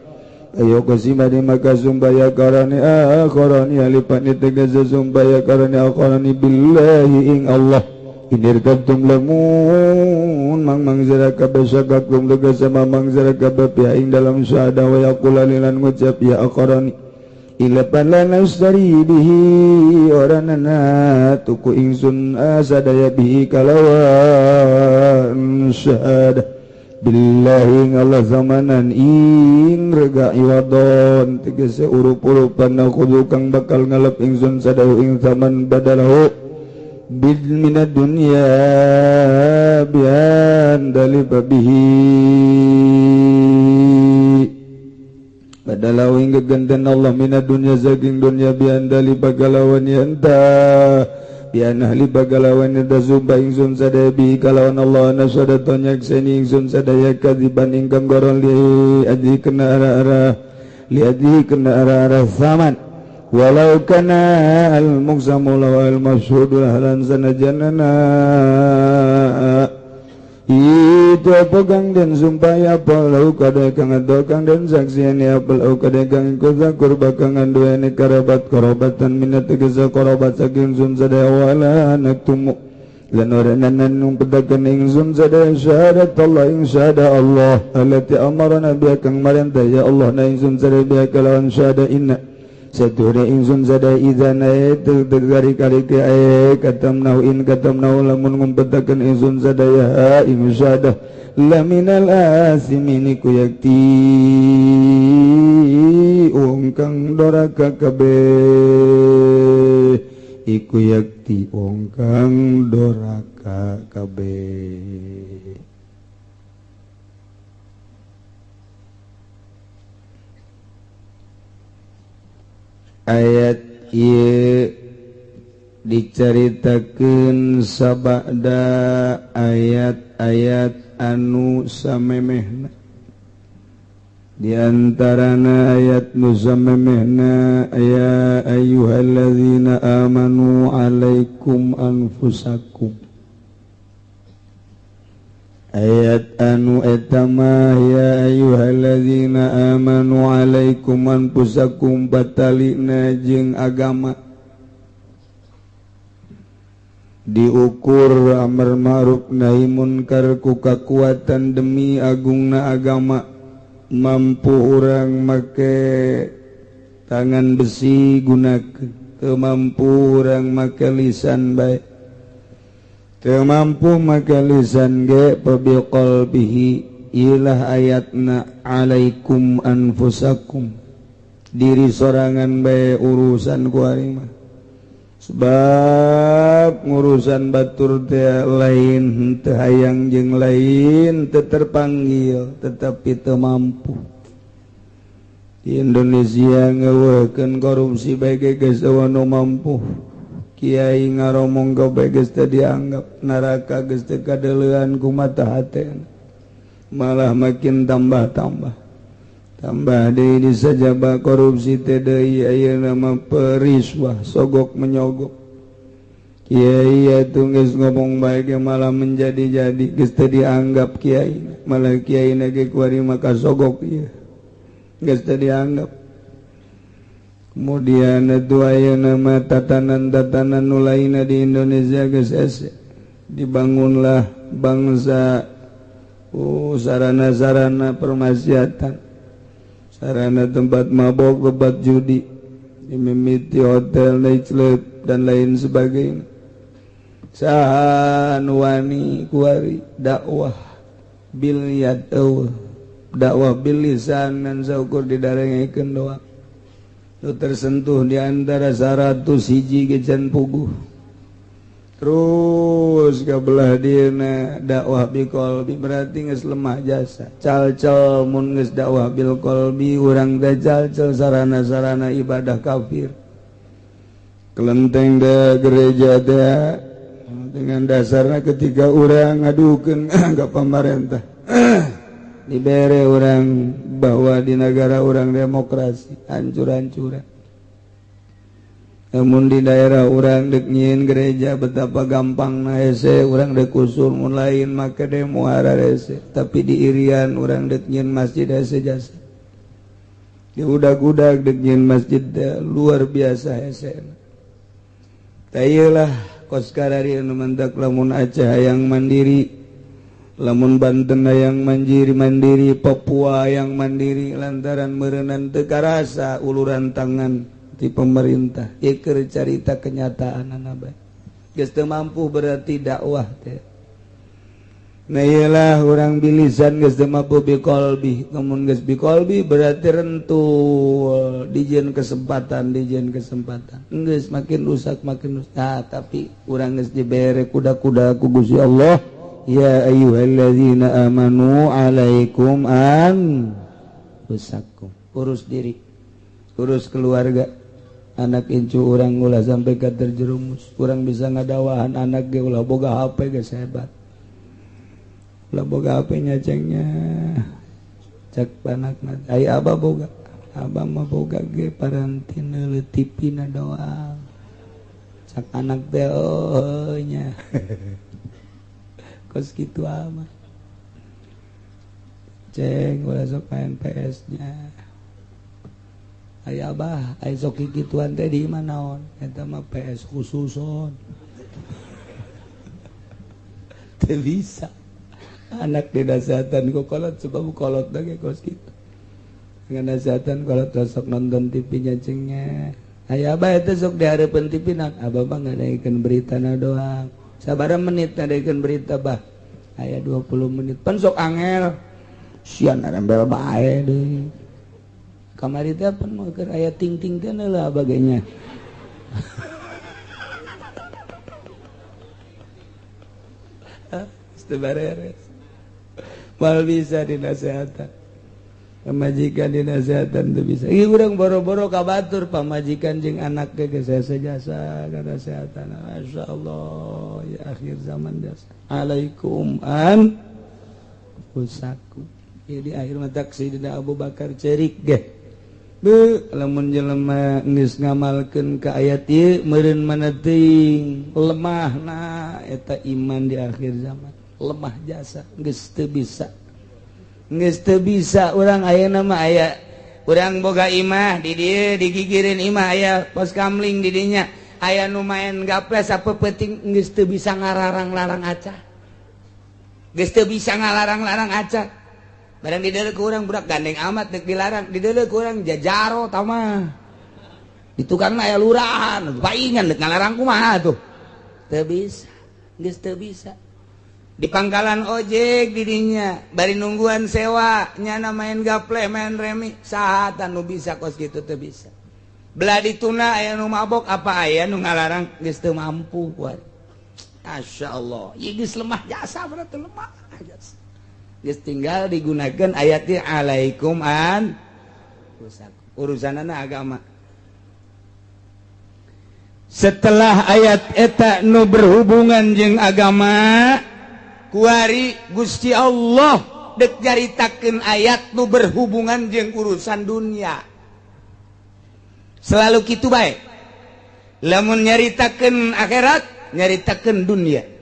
فيقسمان maka sumpah ya karani آخران alifani tegese sumpah ya karani آخران بالله ing Allah إن ارتبتم lamun mang mang sira kabeh شككتم tegese mamang sira kabeh فيها ing dalam syahadah ويقولان lan ngucap ya آخران ilapan لا نشتري به ora nana tuku ingsun asadaya به kalawan syahadah بالله Allah ثمنا ing rega عوضا tegese urup-urupan نأخذه kang bakal ngalap ingsun sadahu ing ثمن بدله bil من الدنيا بأن ندلب به بدله ing gegenten Allah من الدنيا saking dunya بأن ندلب kalawan yanta Bi anahli bagalawan eta sumpah ingsun sadaya bi kalawan Allah nasyadatu nyakseni ingsun sadaya kadiban ingkang goron li adi kena arah-arah li adi kena arah-arah zaman walau kana al muqsamu law al masyhud halan sanajanana itu pegang dan sumpah ya lau kada kang kang dan saksian ya lau kada kang ikut zakur bakangan dua ini karabat korobatan minat tegesa korobat saking sun sadaya wala naktumu lan oranan nung pedakan ingsun sadaya syahadat Allah ing syahadat Allah allati amarna biha kang marentah ya Allah na ingsun sadaya biha kalawan syahadat inna sature ingsun sadaya idzan itu tegari kali ke katamnau in katamnau lamun ngumpetakeun ingsun sadaya ing syahadah laminal asimin ku yakti wong kang doraka kabeh iku yakti wong kang doraka kabeh. Ayat ieu dicaritakeun sabada ayat-ayat anu samemehna, di antarana ayat nu samemehna ya ayyuhalladzina amanu alaikum anfusakum. Ayat anu eta mah ya ayyuhalladzina amanu alaikum anfusakum batalina jeung agama diukur amar ma'ruf nahi munkar ku kakuatan demi agungna agama. Mampu urang make tangan besi gunakeun, teu mampu urang make lisan bae, teu mampu make lisan ge pabi qalbihi. Ilah ayatna alaikum anfusakum, diri sorangan bae urusan ku ari mah. Sebab ngurusan batur teh lain teu hayang jeung lain teu terpanggil tetapi teu mampu. Di Indonesia ngeuweuhkeun korupsi bae ge geus eueuh nu mampu. Kiai ngaromong bae geus teu dianggap, neraka geus teu kadeleuan ku mata hatena, malah makin tambah-tambah tambah deui disajaba korupsi teh deui ayeuna mah periswah sogok menyogok. Kiai atuh geus ngomong bae ge malah menjadi-jadi geus teu dianggap kiai, malah kiai na ge kuari maka sogok ieu geus teu dianggap. Kemudian itu ayeuna mah tatanan-tatanan nu lainna di Indonesia geus hese. Dibangunlah bangsa sarana-sarana permaksiatan, sarana tempat mabok, tempat judi, dimimiti hotel, nightclub dan lain sebagainya. Saha nu wani kuari dakwah bil yad eueuh, dakwah bil lisan ngan saukur didarengekeun doang. Nu tersentuh di antara 101 ge can puguh. Terus kabelah dieuna dakwah bil qalbi berarti geus lemah jasa. Cal-cal mun geus dakwah bil qalbi urang teh cal-cal sarana-sarana ibadah kafir. Kelenteng teh gereja teh dengan dasarna ketika urang ngadukeun ka pamarentah dibere orang bahwa di negara orang demokrasi hancur-hancuran. Namun di daerah orang dek nyieun gereja betapa gampang na hese urang dek usul mun lain make demo hararese. Tapi di Irian urang dek nyieun masjid hese jasa. Di udag-udag dek nyieun masjid luar biasa hese. Tah kos karari anu mendak lamun Aceh hayang mandiri, lamun Banten hayang mandiri, mandiri Papua yang mandiri lantaran meureunan teu karasa uluran tangan di pemerintah. Ieu keur carita kenyataan bae. Geus teu mampu berarti dakwah teh. Nah iyalah urang bilisan geus teu mampu biqalbi, lamun geus biqalbi berarti rentul dijieun kesempatan, dijieun kesempatan. Geus makin rusak makin rusak. Nah, tapi urang geus dibere kuda-kuda ku Gusti Allah. Ya ayyuhalladzina amanu alaikum anfusakum. Urus diri, urus keluarga. Anak incu urang ulah sampai ka terjerumus. Urang bisa ngadawahan anak ge ulah boga HP geus hebat. Ulah boga HP nya cengnya. Cek panakna ai abah boga. Abah mah boga ge paranti neuleuh TV na doang. Cak anak teh oh nya. Kos kitu amat. Ceng ulah sok main PS nya. Aya abah, aya sok kikituan teh di imah naon? Eta mah PS khususon. Teu bisa. Anak dinasehatan ku kolot sebab kolot ge kos kitu. Nganasehatan kolot sok nonton TV nya cengnya. Aya abah eta sok dihareupeun TV na, abah mah ngadaikeun beritana doang. Sabaraha menit ngadaikeun berita bah? Aya 20 menit. Pan sok angel. Sian rembel bae deui. Kamari teh pan mah keur aya ting-ting teh lah bagainya. Teu bareres. Mal bisa dinasehatan. Pamajikan dinasehatan teu bisa. Ieu urang boro-boro ka batur pamajikan jeung anak ge geus hese jasa kanasehatan. Masyaallah ya akhir zaman jasa. Alaikum an usaku. Ieu di akhir mah Sayyidina Abu Bakar cerik ge. Be lamun jelema geus ngamalkeun ka ayat ieu meureun mana teuing lemahna eta iman di akhir zaman. Lemah jasa geus teu bisa. Geus teu bisa urang ayeuna mah aya urang boga imah di dieu digigireun imah aya pos kamling di dinya aya nu main gaples sapeupeting geus teu bisa ngararang-larang aca. Geus teu bisa ngalarang-larang aca. Barang di deuleu ku urang budak gandeng amat deuk dilarang, di deuleu ku urang jajaro tah mah. Di tukangna aya lurahan, paingan deuk ngalarang kumaha tuh. Teu bisa, geus teu bisa. Di pangkalan ojek di dinya, bari nungguan sewa, nyana main gaple, main remi, saha tah nu bisa kos kitu teu bisa. Belah dituna aya nu mabok apa aya nu ngalarang geus teu mampu kuat. Masyaallah, ieu geus lemah jasa berarti lemah jasa. Geus tinggal digunakan ayatnya alaikum an urusanana agama. Setelah ayat eta nu berhubungan jeung agama, kuari Gusti Allah dek nyaritakeun ayat nu berhubungan jeung urusan dunia. Selalu kitu bae. Lamun nyaritakeun akhirat, nyaritakeun dunia.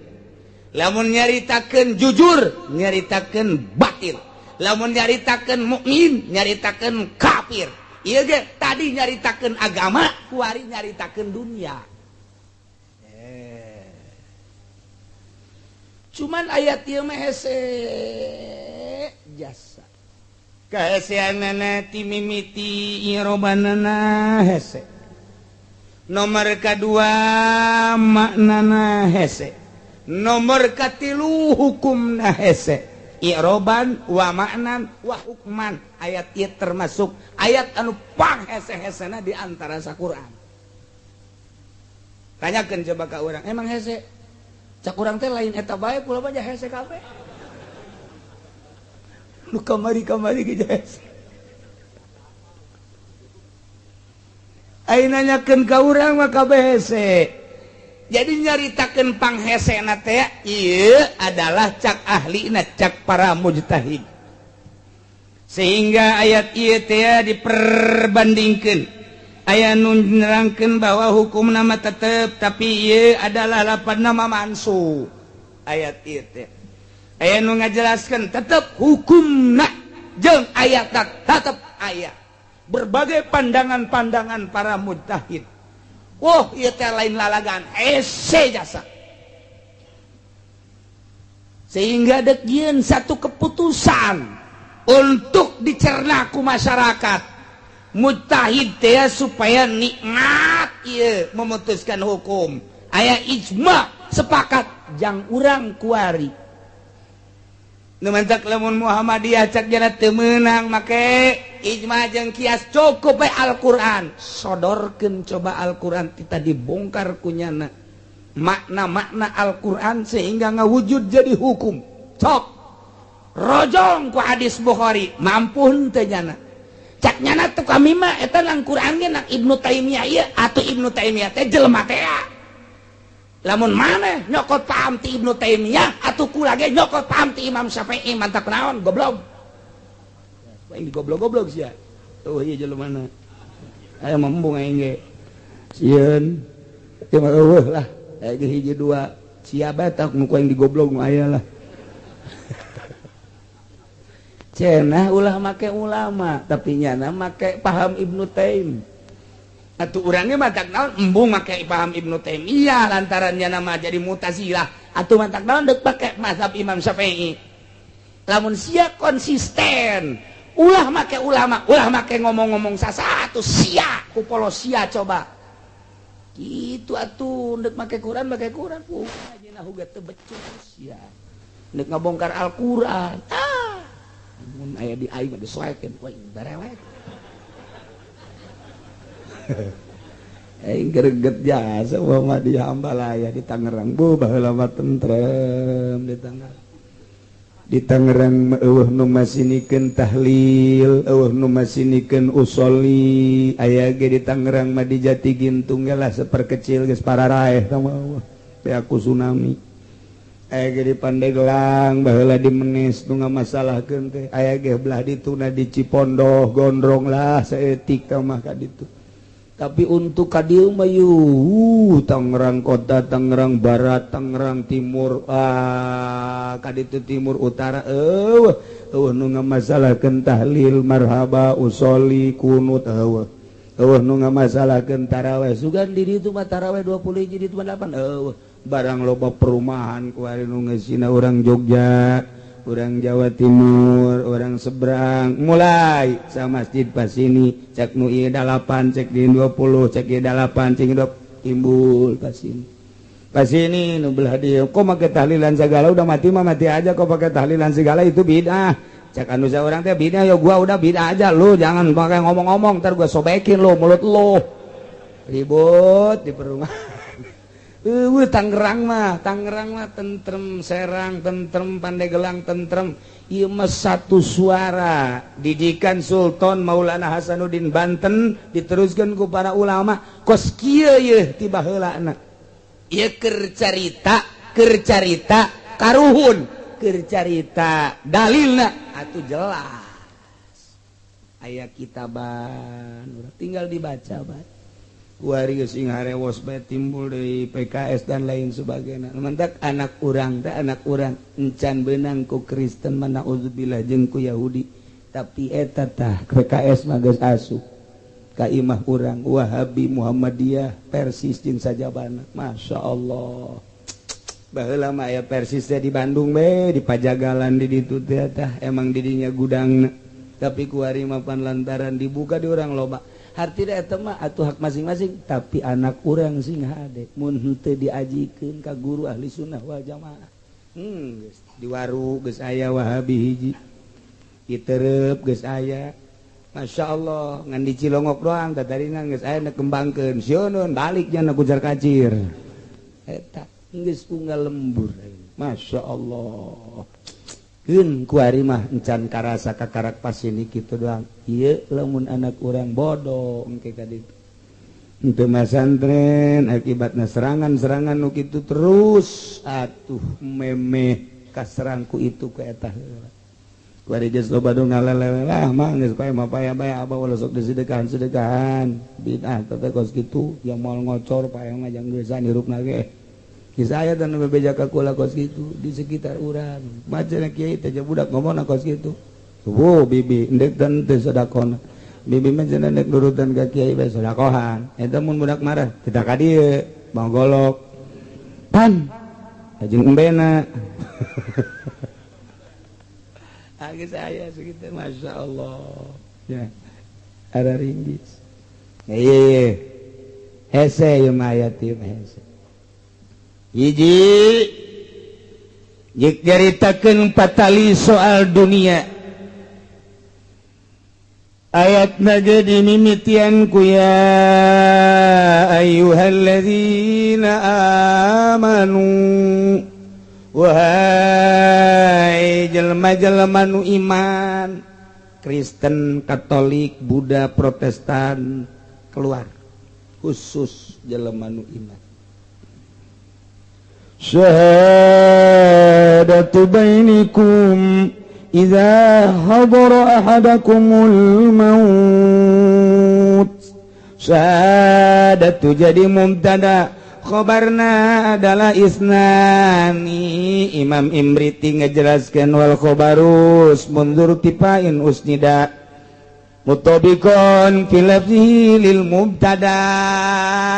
Lamun nyaritakeun jujur, nyaritakeun batil. Lamun nyaritakeun mukmin, nyaritakeun kafir. Ieu ge tadi nyaritakeun agama, kuari nyaritakeun dunia. Cuman ayat ieu mah hese jasa. Kaheseanana ti mimiti irobanana hese. Nomor kadua maknana hese. Nomor katilu hukumna hese. I'roban wa maknan wa hukman. Ayat ieu termasuk ayat anu panghese-hesena di antara saquran. Tanyakeun coba ka urang, emang hese? Cak urang teh lain eta bae kula mah hese kabeh. Nu kamari-kamari ge hese. Ai nanyakeun ka urang mah kabeh hese. Jadi nyaritakeun panghesena teh ieu adalah cak ahlina, cak para mujtahid. Sehingga ayat ieu teh diperbandingkeun. Aya nu nerangkeun bahwa hukum nama tetep tapi ieu adalah lapan nama mansuh. Ayat ieu teh. Aya nu ngajelaskeun tetep hukumna jeung ayat tetep aya. Berbagai pandangan-pandangan para mujtahid. Wah, ieu teh lain lalagan, hese jasa. Sehingga dek jieun satu keputusan untuk dicerna ku masyarakat. Mujtahid teh supaya nikmat ieu memutuskan hukum. Aya ijma sepakat jang urang kuari. Nu mantak lamun Muhammadiyah cak jana teu meunang make ijma jeung kias cukup bae Al-Qur'an. Sodorkeun coba Al-Qur'an kita dibongkar kunyana. Makna-makna Al-Qur'an sehingga ngawujud jadi hukum. Cok. Rojong ku hadis Bukhari, mampu henteu nyana. Cak nyana tuh kami mah eta nang Quran ge nang Ibnu Taimiyah ieu atuh. Ibnu Taimiyah teh jelema teh. Lamun maneh nyokot paham ti Ibnu Taimiyah, atuh kula ge nyokot paham ti Imam Syafi'i. Mantap naon, goblok? Aing goblok-goblok sia. Tuh, ieu jelema aya membung aing ge sieun. Ieu mah eueuh lah, aya ge hiji dua siapa tak nu ku aing digoblok nu aya lah. Cenah ulah make ulama, tapi nyana make paham Ibnu Taim. Atuh urangnya matak naon embung make paham Ibnu Taimiyah lantaran nyana mah jadi Mutazilah. Atuh matak naon deuk make mazhab Imam Syafi'i? Lamun sia konsisten ulah make ulama, ulah make ngomong-ngomong sasatu sia ku polo sia, coba gitu atuh. Deuk make Quran, make Quran. Ajeuna huga teu becus sia deuk ngabongkar Al-Quran. Ah, mun aya di aing mah disoekeun, wah, barewek aing greget jasa mah di Hambalaya, di Tangerang. Bu, baheula mah tentrem di Tangerang. Di Tangerang eueuh nu masinikeun tahlil, eueuh nu masinikeun usoli. Aya ge di Tangerang mah di Jati Gintung lah, seperkecil geus pararaeh tah mah aku tsunami. Aya ge di Pandeglang baheula di Menes nu ngamasalahkeun teh. Aya ge belah dituna di Cipondoh, Gondrong lah, saeutik mah ka ditu. Tapi untuk ka dieu mah Tangerang Kota, Tangerang Barat, Tangerang Timur, ah, ka ditu Timur, Utara, eueuh eueuh nu ngamasalahkeun tahlil, marhaba, usoli, kunut, eueuh eueuh nu ngamasalahkeun taraweh. Sugan di ditu mah taraweh 20 hiji, di ditu mah 8, eueuh. Barang loba perumahan kuari nu ngeusina orang Jogja, orang Jawa Timur, orang seberang, mulai sama masjid pas ini cek nu ieu 8, cek di 20, cek ieu 8, cek 20, timbul pas ini. Pas ini nu belah dieu kok make tahlilan segala, udah mati mah mati aja, kok pakai tahlilan segala, itu bid'ah. Cek anu orang teh bid'ah, ya gua udah bid'ah aja, lu jangan pakai ngomong-ngomong, ntar gua sobekin lu mulut lu. Ribut di perumahan. Tangerang mah, Tangerang mah tentrem, Serang tentrem, Pandeglang tentrem. Ieu mah satu suara didikan Sultan Maulana Hasanuddin Banten diteruskan ku para ulama kos kieu yeuh ti baheulana. Ieu keur carita, keur carita karuhun, keur carita dalilna atuh jelas. Aya kitaban, tinggal dibaca bae. Kuari sing harewos bae timbul dari PKS dan lain sebagainya. Mantak anak urang teh, anak urang encan benang ku Kristen mana naudzubillah jeung ku Yahudi. Tapi eta tah PKS mah geus asup ka imah urang, Wahabi, Muhammadiyah, Persis jeung sajabana. Masya Allah. Baheula mah aya Persis teh di Bandung be, di Pajagalan di ditu teh tah emang didinya gudangna. Tapi kuari mah pan lantaran dibuka di urang loba. Hartina eta mah atuh hak masing-masing, tapi anak urang sing hade mun henteu diajikeun ka guru ahli sunnah wal jamaah. Geus di Waru geus aya Wahabi hiji. Diterep geus aya. Masya Allah, ngan di Cilongok doang tatarina geus aya nu kembangkeun. Sieun balik nya kucar kacir. Eta geus unggal lembur. Masya Allah. Keun kuari mah encan karasa kakarak pasini kitu doang. Ieu lamun anak urang bodoh engke ka ditu. Henteu masantren akibatna serangan-serangan nu kitu terus atuh memeh kaserangku itu ku eta heula. Kuari geus loba nu ngalelewe lah mah geus pae mah paya bae abah ulah sok disedekahan-sedekahan. Bid'ah teh kos kitu yang moal ngocor pae mah jang geusan hirupna ge. Kisah dan bebeja ka kula kos kitu di sekitar urang. Maca kiai teh budak ngomongna kos kitu. Wo bibi endek dan teu sedekahna. Bibi mah cenah endek nurutan ka kiai bae sedekahan. Eta mun budak marah tidak ka dieu, bawa golok. Pan jeung embena. Ah geus aya sakitu, masyaallah. Ya. Ada ringgis. Ieu hese ieu mah aya ieu hese. Hiji jek nyaritakeun patali soal dunia. Ayat ge dimimitian ku ya ayyuhalladzina amanu, wahai jelema-jelema nu iman. Kristen, Katolik, Buddha, Protestan keluar, khusus jelema nu iman. Syahadatu bainikum idza hadara ahadakumul maut. Syahadatu jadi mubtada, khobarna adalah isnani. Imam Imriti ngejelaskan wal khobarus mundur tipain usnida mutobikon fi lafzihi lil mubtada.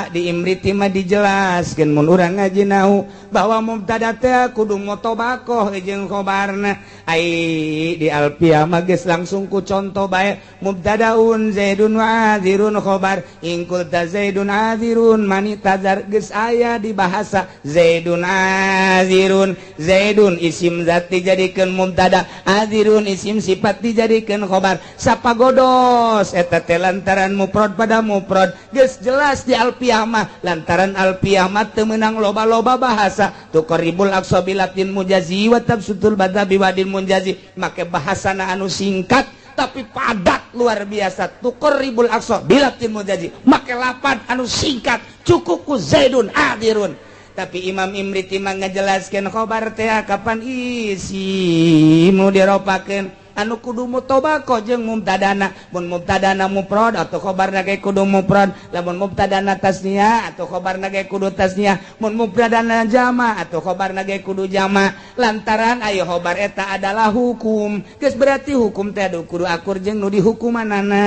Di Imriti mah dijelaskeun mun urang ngaji nahu bahwa mubtada teh kudu mutobakoh jeung khobarna. Ai di Alfiyah mah geus langsung ku contoh bae, mubtadaun Zaidun wa azirun khobar, in qulta Zaidun azirun mani tazar, geus aya di bahasa Zaidun azirun. Zaidun isim zat dijadikeun mubtada, azirun isim sifat dijadikeun khobar. Sapagodos eta teh lantaran mufrad pada mufrad, geus jelas di Alfiyah mah. Lantaran Alfiyah mah teu meunang loba-loba bahasa, tuqarribul aqsa bilatin mujazi wa tabsutul bada biwadin munjazi, make bahasana anu singkat tapi padat luar biasa. Tuqarribul aqsa bilatin mujazi, make lapan anu singkat, cukup ku Zaidun adirun. Tapi Imam Imriti mah ngajelaskeun khobar teh kapan isi nu diropakeun anu kudu mutobako jeung mubtadana. Mun mubtadana mufrad atau khobarna ge kudu mufrad, lamun mubtadana tasniah atau khobarna ge kudu tasniah, mun mubtadana jama atau khobarna ge kudu jama. Lantaran ayo khobar eta adalah hukum, geus berarti hukum teh kudu akur jeung nu dihukumanana.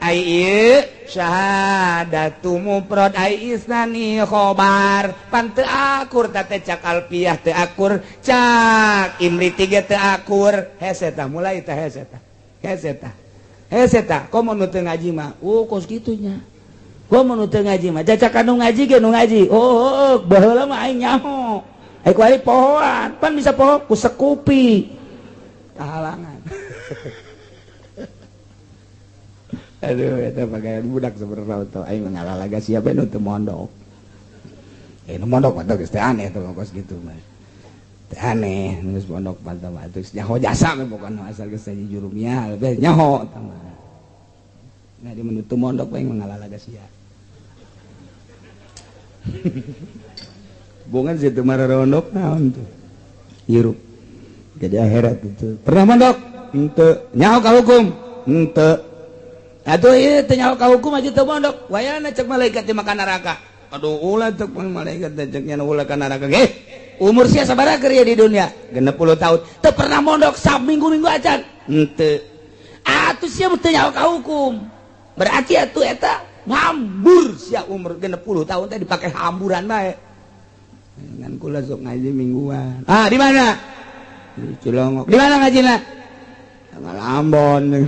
Ai ieu syahadatu mufrad, ai isnani khobar, pan teu akur teh. Cak Alfiyah teu akur, cak Imriti ge teu akur. Hese tah, mulai tah, hese tah, hese tah, hese tah. Komo nu teu ngaji mah, oh, kos kitu nya. Komo nu teu ngaji mah, cacak nu ngaji ge, nu ngaji, oh, baheula mah aing nyaho, ai ku aing pohoan. Pan bisa poho ku sekupi kahalangan. Aduh, eta pakaian budak sebenarnya tuh. Aing ngalalaga siapa nu teu mondok. Eh, nu mondok mah geus teh aneh tuh kos gitu mah. Teh aneh, geus mondok mah teh geus nyaho jasa mah pokona, asal geus saji jurumiyah teh nyaho tah mah. Nah, di mun teu mondok aing ngalalaga sia. Bongan sih teu mararondok naon tuh. Hirup. Jadi akhirat itu. Pernah mondok? Henteu. Nyaho ka hukum? Henteu. Aduh, ieu teu nyaho ka hukum aja teu mondok. Wayana cek malaikat di makan neraka. Aduh, ulah cek malaikat teh, cek nya ulah ka neraka. Ge, umur sia sabaraha keur di dunia? 60 tahun. Teu pernah mondok saminggu-minggu acan. Henteu. Atuh sia teu nyaho ka hukum. Berarti atuh eta ngambur sia umur 60 tahun teh dipake hamburan bae. Ngan kula sok ngaji mingguan. Ah, di mana? Di Cilongok. Di mana ngajina? Ngalambon.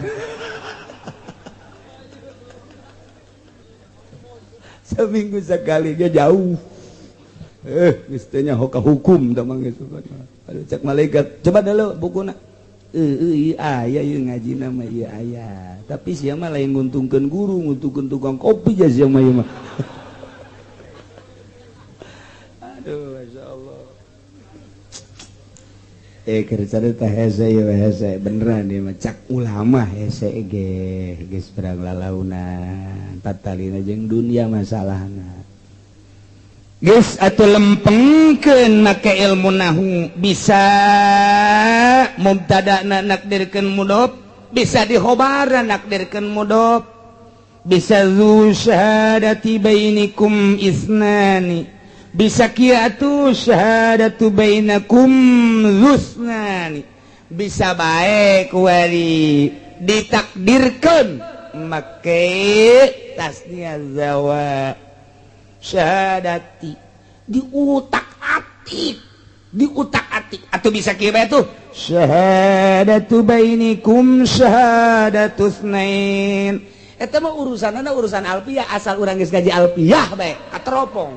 Seminggu sekali dia jauh. Mestinya hoka hukum tamang geus. Aduh, cek malaikat, coba dulu bukuna. Ieu aya ieu ngajina mah ieu aya. Tapi sia mah lain nguntungkeun guru, nguntungkeun tukang kopi ja sia mah ieu mah. Aduh, masyaallah. Keur carita hese ieu, hese beneran ieu mah, cak ulama hese ge geus perang lalaunan tatalina jeung dunia masalahna. Geus atuh lempengkeun make ilmu nahu, bisa mubtadana nakdirkeun mudhof, bisa dikhobarna nakdirkeun mudhof, bisa zu syahadati bainikum isnani, bisa kiatu syahadatu bainakum zusnani, bisa bae kuari ditakdirkeun make tasnia zawa syahadati, diutak-atik, diutak-atik, atau bisa kieu bae tuh syahadatu bainikum syahadatu tsnain. Eta mah urusanana urusan alfiyah, asal urang geus ngaji alfiyah bae kateropong.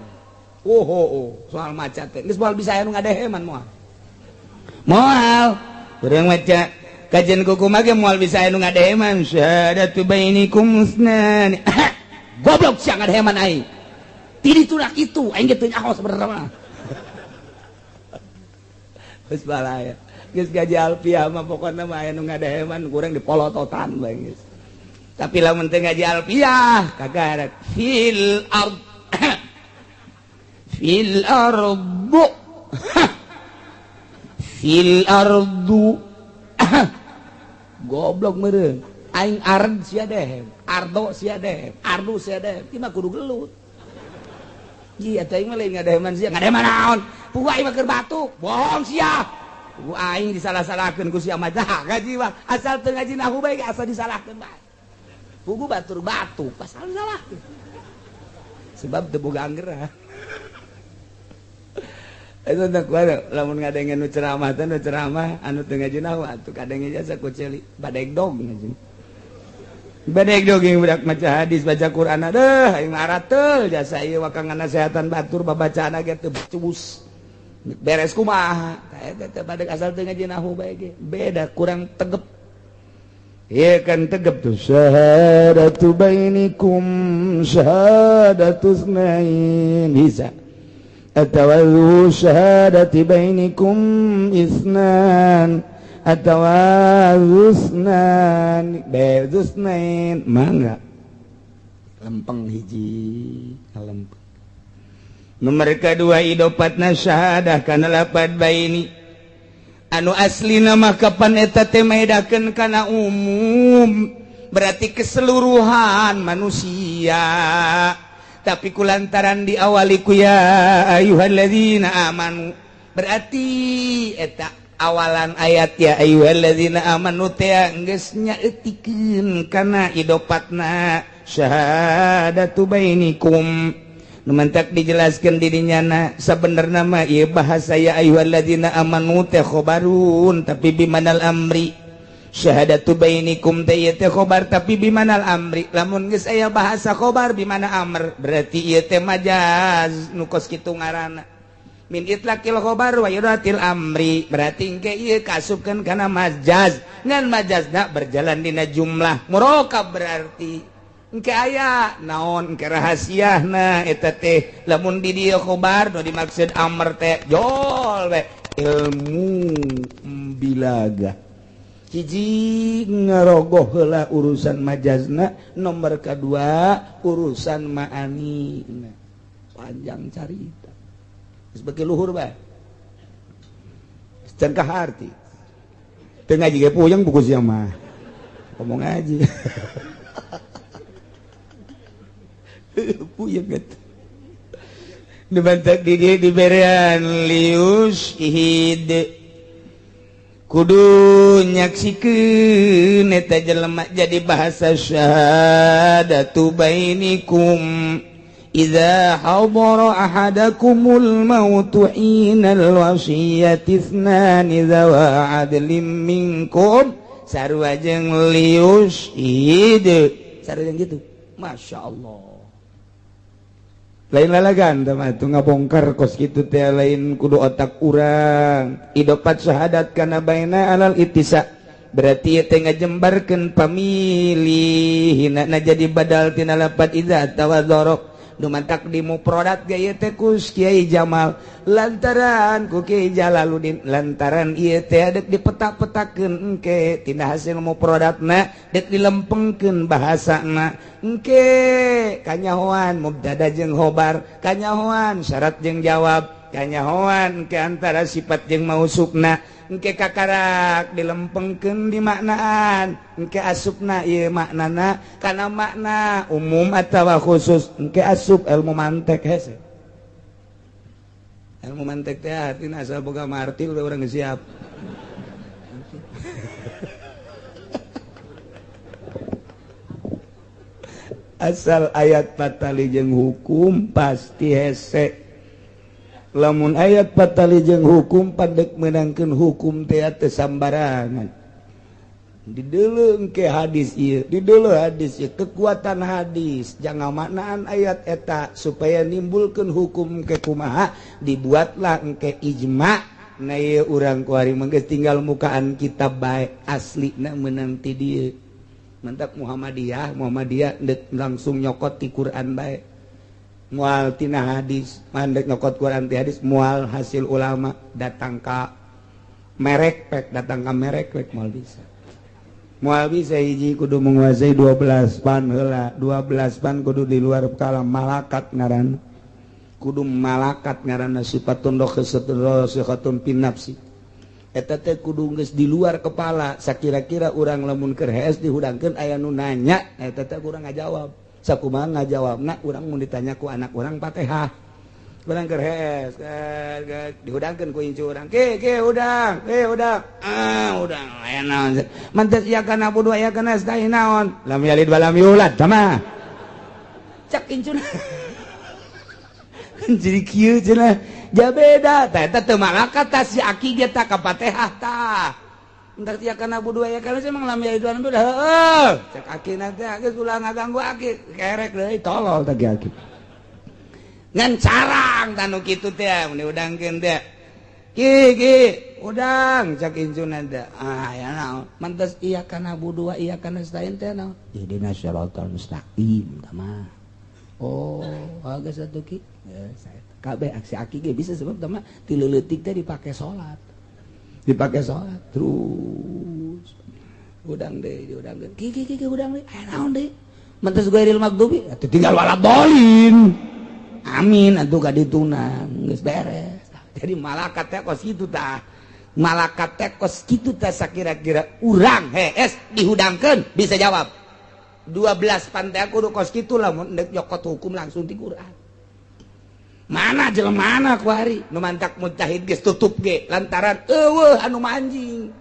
Oh, oh, oh, soal maca teh geus moal bisa anu ngadeheman, moal. Moal. Urang maca kajian kuku mah ge moal bisa anu ngadeheman syahadatu bainikum tsnani. Goblok sia ngadeheman aing. Ti ditu kitu aing ge teu nyaho sebenarnya mah. Geus balaya. Geus gaji alfiah mah pokona mah aya nu ngadaheman kurang dipolototan bae geus. Tapi lamun teu ngaji alfiah kagarat fil ard fil ardu fil ardu goblok meureun aing ard sia dehem ardo sia dehem ardu sia dehem ieu mah kudu gelut. Ji eta aing mah lain ngadeheman sia, ngadeheman naon? Pugu aing mah keur batuk, bohong sia. Pugu aing disalah-salahkeun ku sia mah dah ngaji mah asal teu ngaji nahu bae asal disalahkeun bae. Pugu batur batuk pasal disalahkeun. Sebab teu boga anggeran. Itu tak kuat, lamun ngadengen nu ceramah teh nu ceramah anu teu ngaji nahu atuh kadenge jasa ku ceuli badegdog ngaji. Badegdog yang budak maca hadis baca Quran aduh aing marateul jasa ieu wakang nasehatan batur babacaan ge teu becus. Beres kumaha? Eta teh badeg asal teu ngaji nahu bae ge. Beda kurang tegep. Ieu kan tegep tuh syahadatu bainikum syahadatu tsnain bisa. Atawallu syahadati bainikum isnan atawazusnan bezusnain mangga lempeng hiji lempeng. Nomor kedua idopatna syahadah kana lapad baini anu aslina mah kapan eta teh maedakeun kana umum berarti keseluruhan manusia. Tapi kulantaran diawali ku ya ayyuhalladzina amanu berarti eta awalan ayat ya ayyuhalladzina amanu teh geus nyaeutikeun kana idopatna syahadatu bainikum. Nu mantak dijelaskeun di dinya na sabenerna mah ieu bahasa ya ayyuhalladzina amanu teh khobarun tapi bimanal amri. Syahadatu bainikum teh ieu teh khobar tapi bimanal amri. Lamun geus aya bahasa khobar bimana amr berarti ieu teh majaz nu kos kitu ngaranna. Min itlaqil khobar wa yuratil amri berarti engke ieu kaasupkeun kana majaz. Ngan majazna berjalan dina jumlah murokab berarti engke aya naon engke rahasiahna eta teh lamun di dieu khobar nu dimaksud amr teh jol we ilmu bilaga. Hiji ngarogoh heula urusan majazna, nomor kedua urusan ma'ani. Panjang carita. Geus beuki luhur bae. Cengkah arti. Teu ngaji ge puyeng buku sia mah. Ngomong ngaji. Puyeng eta. Dibantak di dieu diberean lius ihid. Kudu nyaksikeun eta jelema jadi bahasa syahadatu bainikum idza hadara ahadakumul mautu hinal wasiyati itsnani dzawa adlim minkum sarua jeung lius id sarua jeung kitu. Masya Allah lain lalagan mah tuh ngabongkar kos kitu teh lain kudu otak urang. Idopat syahadat kana baina alal ittisa berarti ieu teh ngajembarkeun pamilih na jadi badal tina lapat idza tawadharok nu mantak di muprodat ge ieu teh ku Kiai Jamal lantaran ku Kiai Jalaluddin lantaran ieu teh dek dipetak-petakeun engke tina hasil muprodatna dek dilempengkeun bahasana engke kanyahoan mubtada jeung khobar kanyahoan syarat jeung jawab kanyahoan ke antara sifat jeung mausufna engke kakarak dilempengkeun di maknaan engke asupna ieu maknana kana makna umum atawa khusus engke asup ilmu mantek hese. Ilmu mantek teh artina asal boga martil we urang geus siap. Asal ayat patali jeung hukum pasti hese. Lamun ayat patali jeung hukum padek menangkeun hukum teh teu sambarangan. Dideuleu ke hadis ieu, dideuleu hadis ieu, kekuatan hadis jangan maknaan ayat eta supaya nimbulkeun hukum ke kumaha dibuatlah engke ijma. Nah ieu urang kuari mah geus tinggal mukaan kitab bae aslina meunang ti dieu. Mantap Muhammadiyah, Muhammadiyah deuk langsung nyokot ti Quran bae. Mual tina hadis, mandek nyokot Quran ti hadis, mual hasil ulama datang ka Merek pek datang ka merek pek moal bisa. Moal bisa. Hiji, kudu menguasai 12 pan heula. 12 pan kudu di luar kepala, malakat ngaran. Kudu malakat ngaranna, sifatun sifatun fin nafsi. Eta teh kudu geus di luar kepala. Sakira-kira urang lamun keur hees dihudangkeun, aya nu nanya, eta teh kurang ngajawab. Sakumaha ngajawabna urang mun ditanya ku anak urang Fatihah? Urang keur hees dihudangkeun ku incu urang, "Ke, ke, udang, ke, udang." Ah, udang aya naon? Mantes iyyaka na'budu wa iyyaka nasta'in naon? Lam yalid wa lam yulad sama cak incuna. Jadi kieu cenah, ja beda tah. Eta teu malakat tah, si aki ge tah ka Fatihah tah. Entar iyyaka na'budu wa iyyaka nasta'in emang lam yalid wa lam yulad. Heuh, cek aki teh, geus ulah ngaganggu aki. Kerek deui, tolol tah aki. Ngan carang tanu kitu teh mun diudangkeun teh. "Ki, ki, udang," cak incuna teh. Ah, ya naon? Mantes iyyaka na'budu wa iyyaka nasta'in teh naon? Ihdinas siratal mustaqim tah mah. Oh, geus atuh, Ki. Ya, kabeh aksi aki ge bisa, sebab tah mah ti leutik teh dipake salat. Dipake salat terus. Udang deh, diudangkeun. "Ki, ki, ki, udang deui." Aya naon deui? Mantes ghairil maghdubi atuh tinggal waladdallin. Amin atuh ka dituna geus beres. Jadi malakat teh kos kitu tah. Malakat teh kos kitu tah. Sakira-kira urang hees dihudangkeun bisa jawab. 12 pantai kudu kos kitu lamun ndek nyokot hukum langsung di Quran. Mana jelema mana kuari nu mantak mujtahid geus tutup ge lantaran eueuh anu manjing.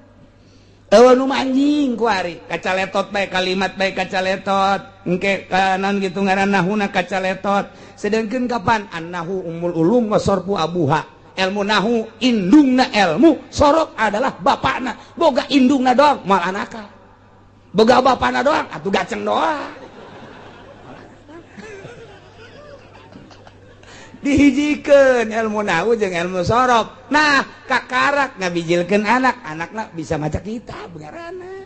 Eueuh nu manjing kuari, kacaletot bae kalimat bae kacaletot. Engke kanan gitu ngaran nahuna kacaletot. Sedangkan kapan annahu ummul ulum wa sarfu abuha. Ilmu nahu indungna ilmu, sorof adalah bapakna. Boga indungna doang moal anaka. Boga bapakna doang atuh gaceng doang. Dihijikeun ilmu nahu jeung ilmu sorof. Nah, kakarak ngabijilkeun anak, anakna bisa maca kitab ngaranna.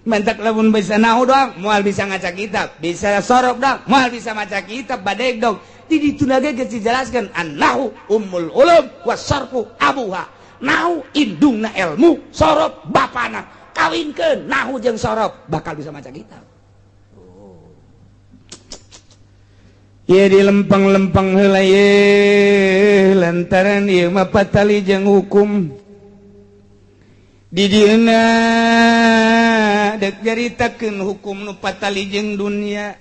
Mentak lamun bisa nahu doang moal bisa ngaca kitab, bisa sorof doang moal bisa maca kitab, badeg dong. Di ditu ge geus dijelaskeun annahu ummul ulum wasarfu abuha. Nahu indungna ilmu, sorof bapana. Kawinkeun nahu jeung sorof bakal bisa maca kitab. Oh. Ieu di lempeng-lempeng heula ye, lantaran ieu mah patali jeung hukum. Di dieuna dek nyaritakeun hukum nu patali jeung dunia,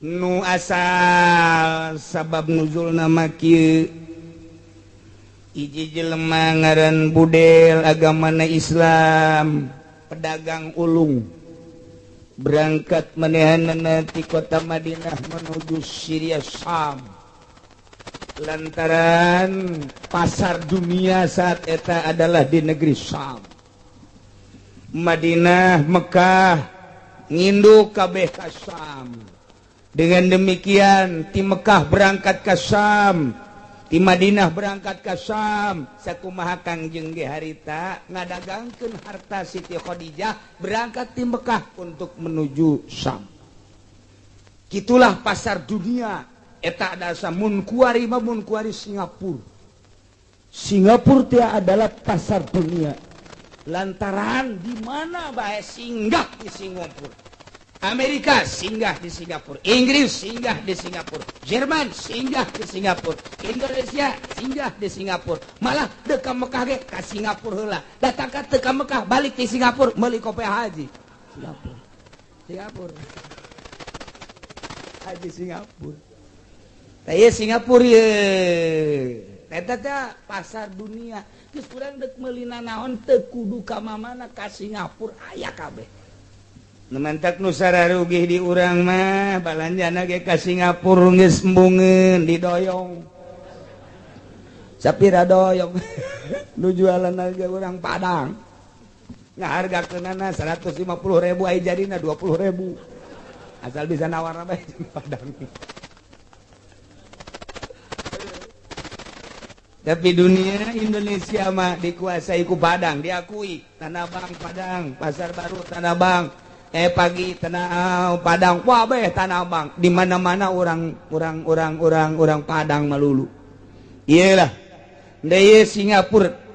nu asal sabab nuzulna mah kieu. Hiji jelema ngaran Budel, agamana Islam, pedagang ulung, berangkat manehanana ti kota Madinah menuju Syria, Syam, lantaran pasar dunia saat eta adalah di negeri Syam. Madinah, Mekah nginduk kabeh ka Syam. Dengan demikian ti Mekah berangkat ke Syam, di Madinah berangkat ke Syam. Sakumaha Kangjeng ge harita ngadagangkeun harta Siti Khadijah, berangkat di Mekah untuk menuju Syam. Gitulah pasar dunia eta. Ada mun kuari mah, mun kuari Singapura. Singapura teh adalah pasar dunia, lantaran di mana bae singgah di Singapura. Amerika singgah di Singapura, Inggris singgah di Singapura, Jerman singgah di Singapura, Indonesia singgah di Singapura. Malah deka Mekah ge ka Singapura heula. Datang ka teu ka Mekah, balik di Singapura meuli kope haji. Singapura. Singapura. Haji Singapura. Tah, ieu Singapura ye. Eta teh pasar dunia. Geus urang deuk meuli naon teu kudu ka mamana, ka Singapura aya kabeh. Mantak nu sararugih di urang mah balanjana ge ka Singapura, geus embungeun didoyong. Sapira doyong nu jualan ge urang Padang. Ngahargakeunana 150.000 aya jadina 20.000. Asal bisa nawar bae jeung Padang. Tapi dunia Indonesia mah dikuasai ku Padang, diakui Tanah Abang Padang, Pasar Baru Tanah Abang, pagi Tanah Padang, wabeh Tanah Abang, di mana-mana orang orang orang orang orang Padang melulu. Iyalah. Deui Singapura.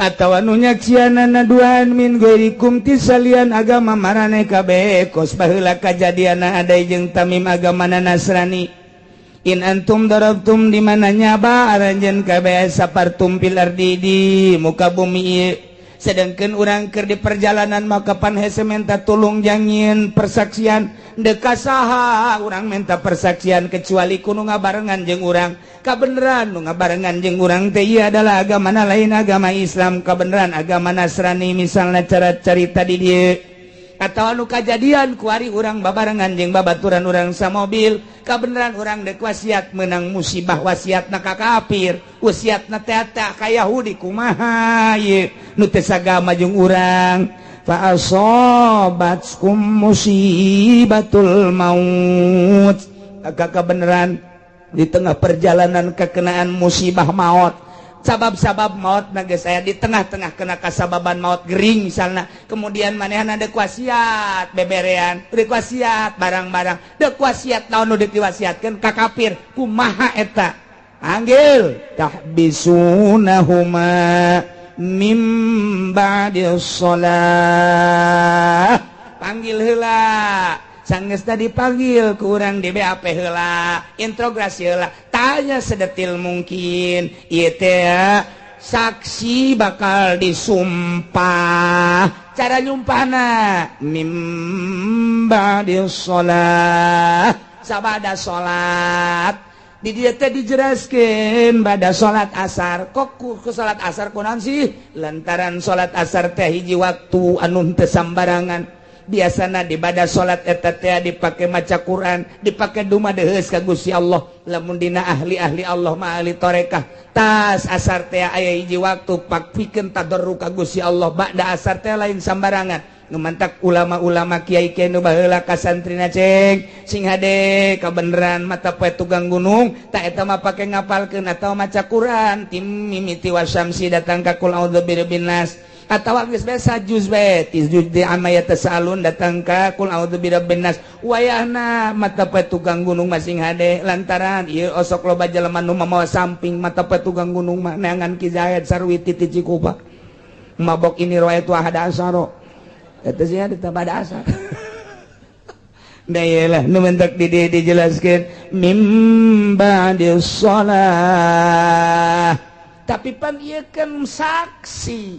Atawa nu nyaksianana duaan min ghairikum ti salian agama maraneh kabeh, kos baheula kajadianna Adai jeung Tamim agamana Nasrani. In antum darabtum, di mana nyaba aranjeun kabeh, safartum fil ardi, di muka bumi ieu, sedangkan urang keur di perjalanan, maka pan hese menta tulung jangin persaksian. Deka saha urang minta persaksian kecuali ku nu ngabarengan jeung urang? Kabeneran nu ngabarengan jeung urang teh ieu adalah agama lain, agama Islam, kabeneran agama Nasrani misalnya, cara carita di dieu. Atau anu kajadian kuari urang babarengan jeung babaturan urang samobil, kabeneran urang dek wasiat menang musibah, wasiat na ka kafir, wasiat na teh ka Yahudi, kumaha ieu nu teu sagama jeung urang? Fa asabatskum musibatul maut, kabeneran di tengah perjalanan kekenaan musibah maut, sabab-sabab maut naga saya di tengah-tengah kena kasababan maut, gering misalnya. Kemudian manehan ada wasiat beberean, dek wasiat barang-barang, dek wasiat naon, nu dek diwasiatkeun ka kafir, kumaha eta? Panggil tahbisunahuma mim ba'di shalah, panggil heula. Sanggeus dipanggil ku urang di BAP heula, interogasi heula, tanya sedetil mungkin. Ieu teh saksi bakal disumpah. Cara nyumpahna mim ba'di shalah, sabada salat. Di dieu teh dijelaskeun pada salat asar. Kok ku salat asar, kunaon sih? Lantaran salat asar teh hiji waktu anu teu sambarangan. Biasana di pada salat eta teh dipake maca Quran, dipake dumadeheus ka Gusti Allah. Lamun dina ahli-ahli Allah mah, ahli torekah, tas asar teh aya hiji waktu pak pikeun tadarru ka Gusti Allah. Ba'da asar teh lain sambarangan. Nu mantak ulama-ulama, kiai-kiai nu baheula ka santrina, "Ceng, sing hade, kabeneran mata poe tukang gunung tak eta mah pake ngapalkeun atawa maca Quran tim mimiti wasyamsi datang ka qul a'udzu birabbin nas, atawa geus bae sajuz bae ti juz di amma yatasalun datang ka qul a'udzu birabbin nas." Wayahna mata poe tukang gunung masing hade, lantaran ieu osok loba jelema nu mamawa samping. Mata poe tukang gunung mah neangan Ki Zaid Sarwiti ti Cikupa mabok ini riwayat wahada asaro eta sih ada pada asar. Nah, iyalah nu mentak di dieu dijelaskeun mim ba'di shalah. Tapi pan ieu kan saksi,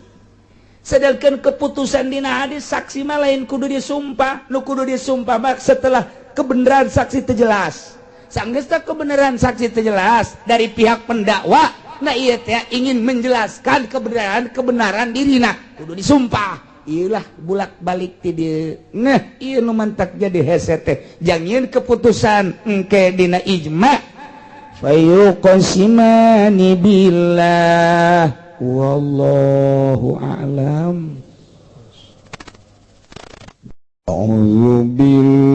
sedangkan keputusan dina hadis saksi mah lain kudu disumpah. Nu kudu disumpah mah setelah kebenaran saksi itu jelas. Sanggeus kebenaran saksi itu jelas dari pihak pendakwa, nah iya teh ingin menjelaskan kebenaran kebenaran dirina, kudu disumpah. Iyalah bulak balik ti dieu. Nah, ieu nu mantak jadi hese teh jangan keputusan engke dina ijma fayuqsimani billah. Wallahu a'lam. أعوذ بالله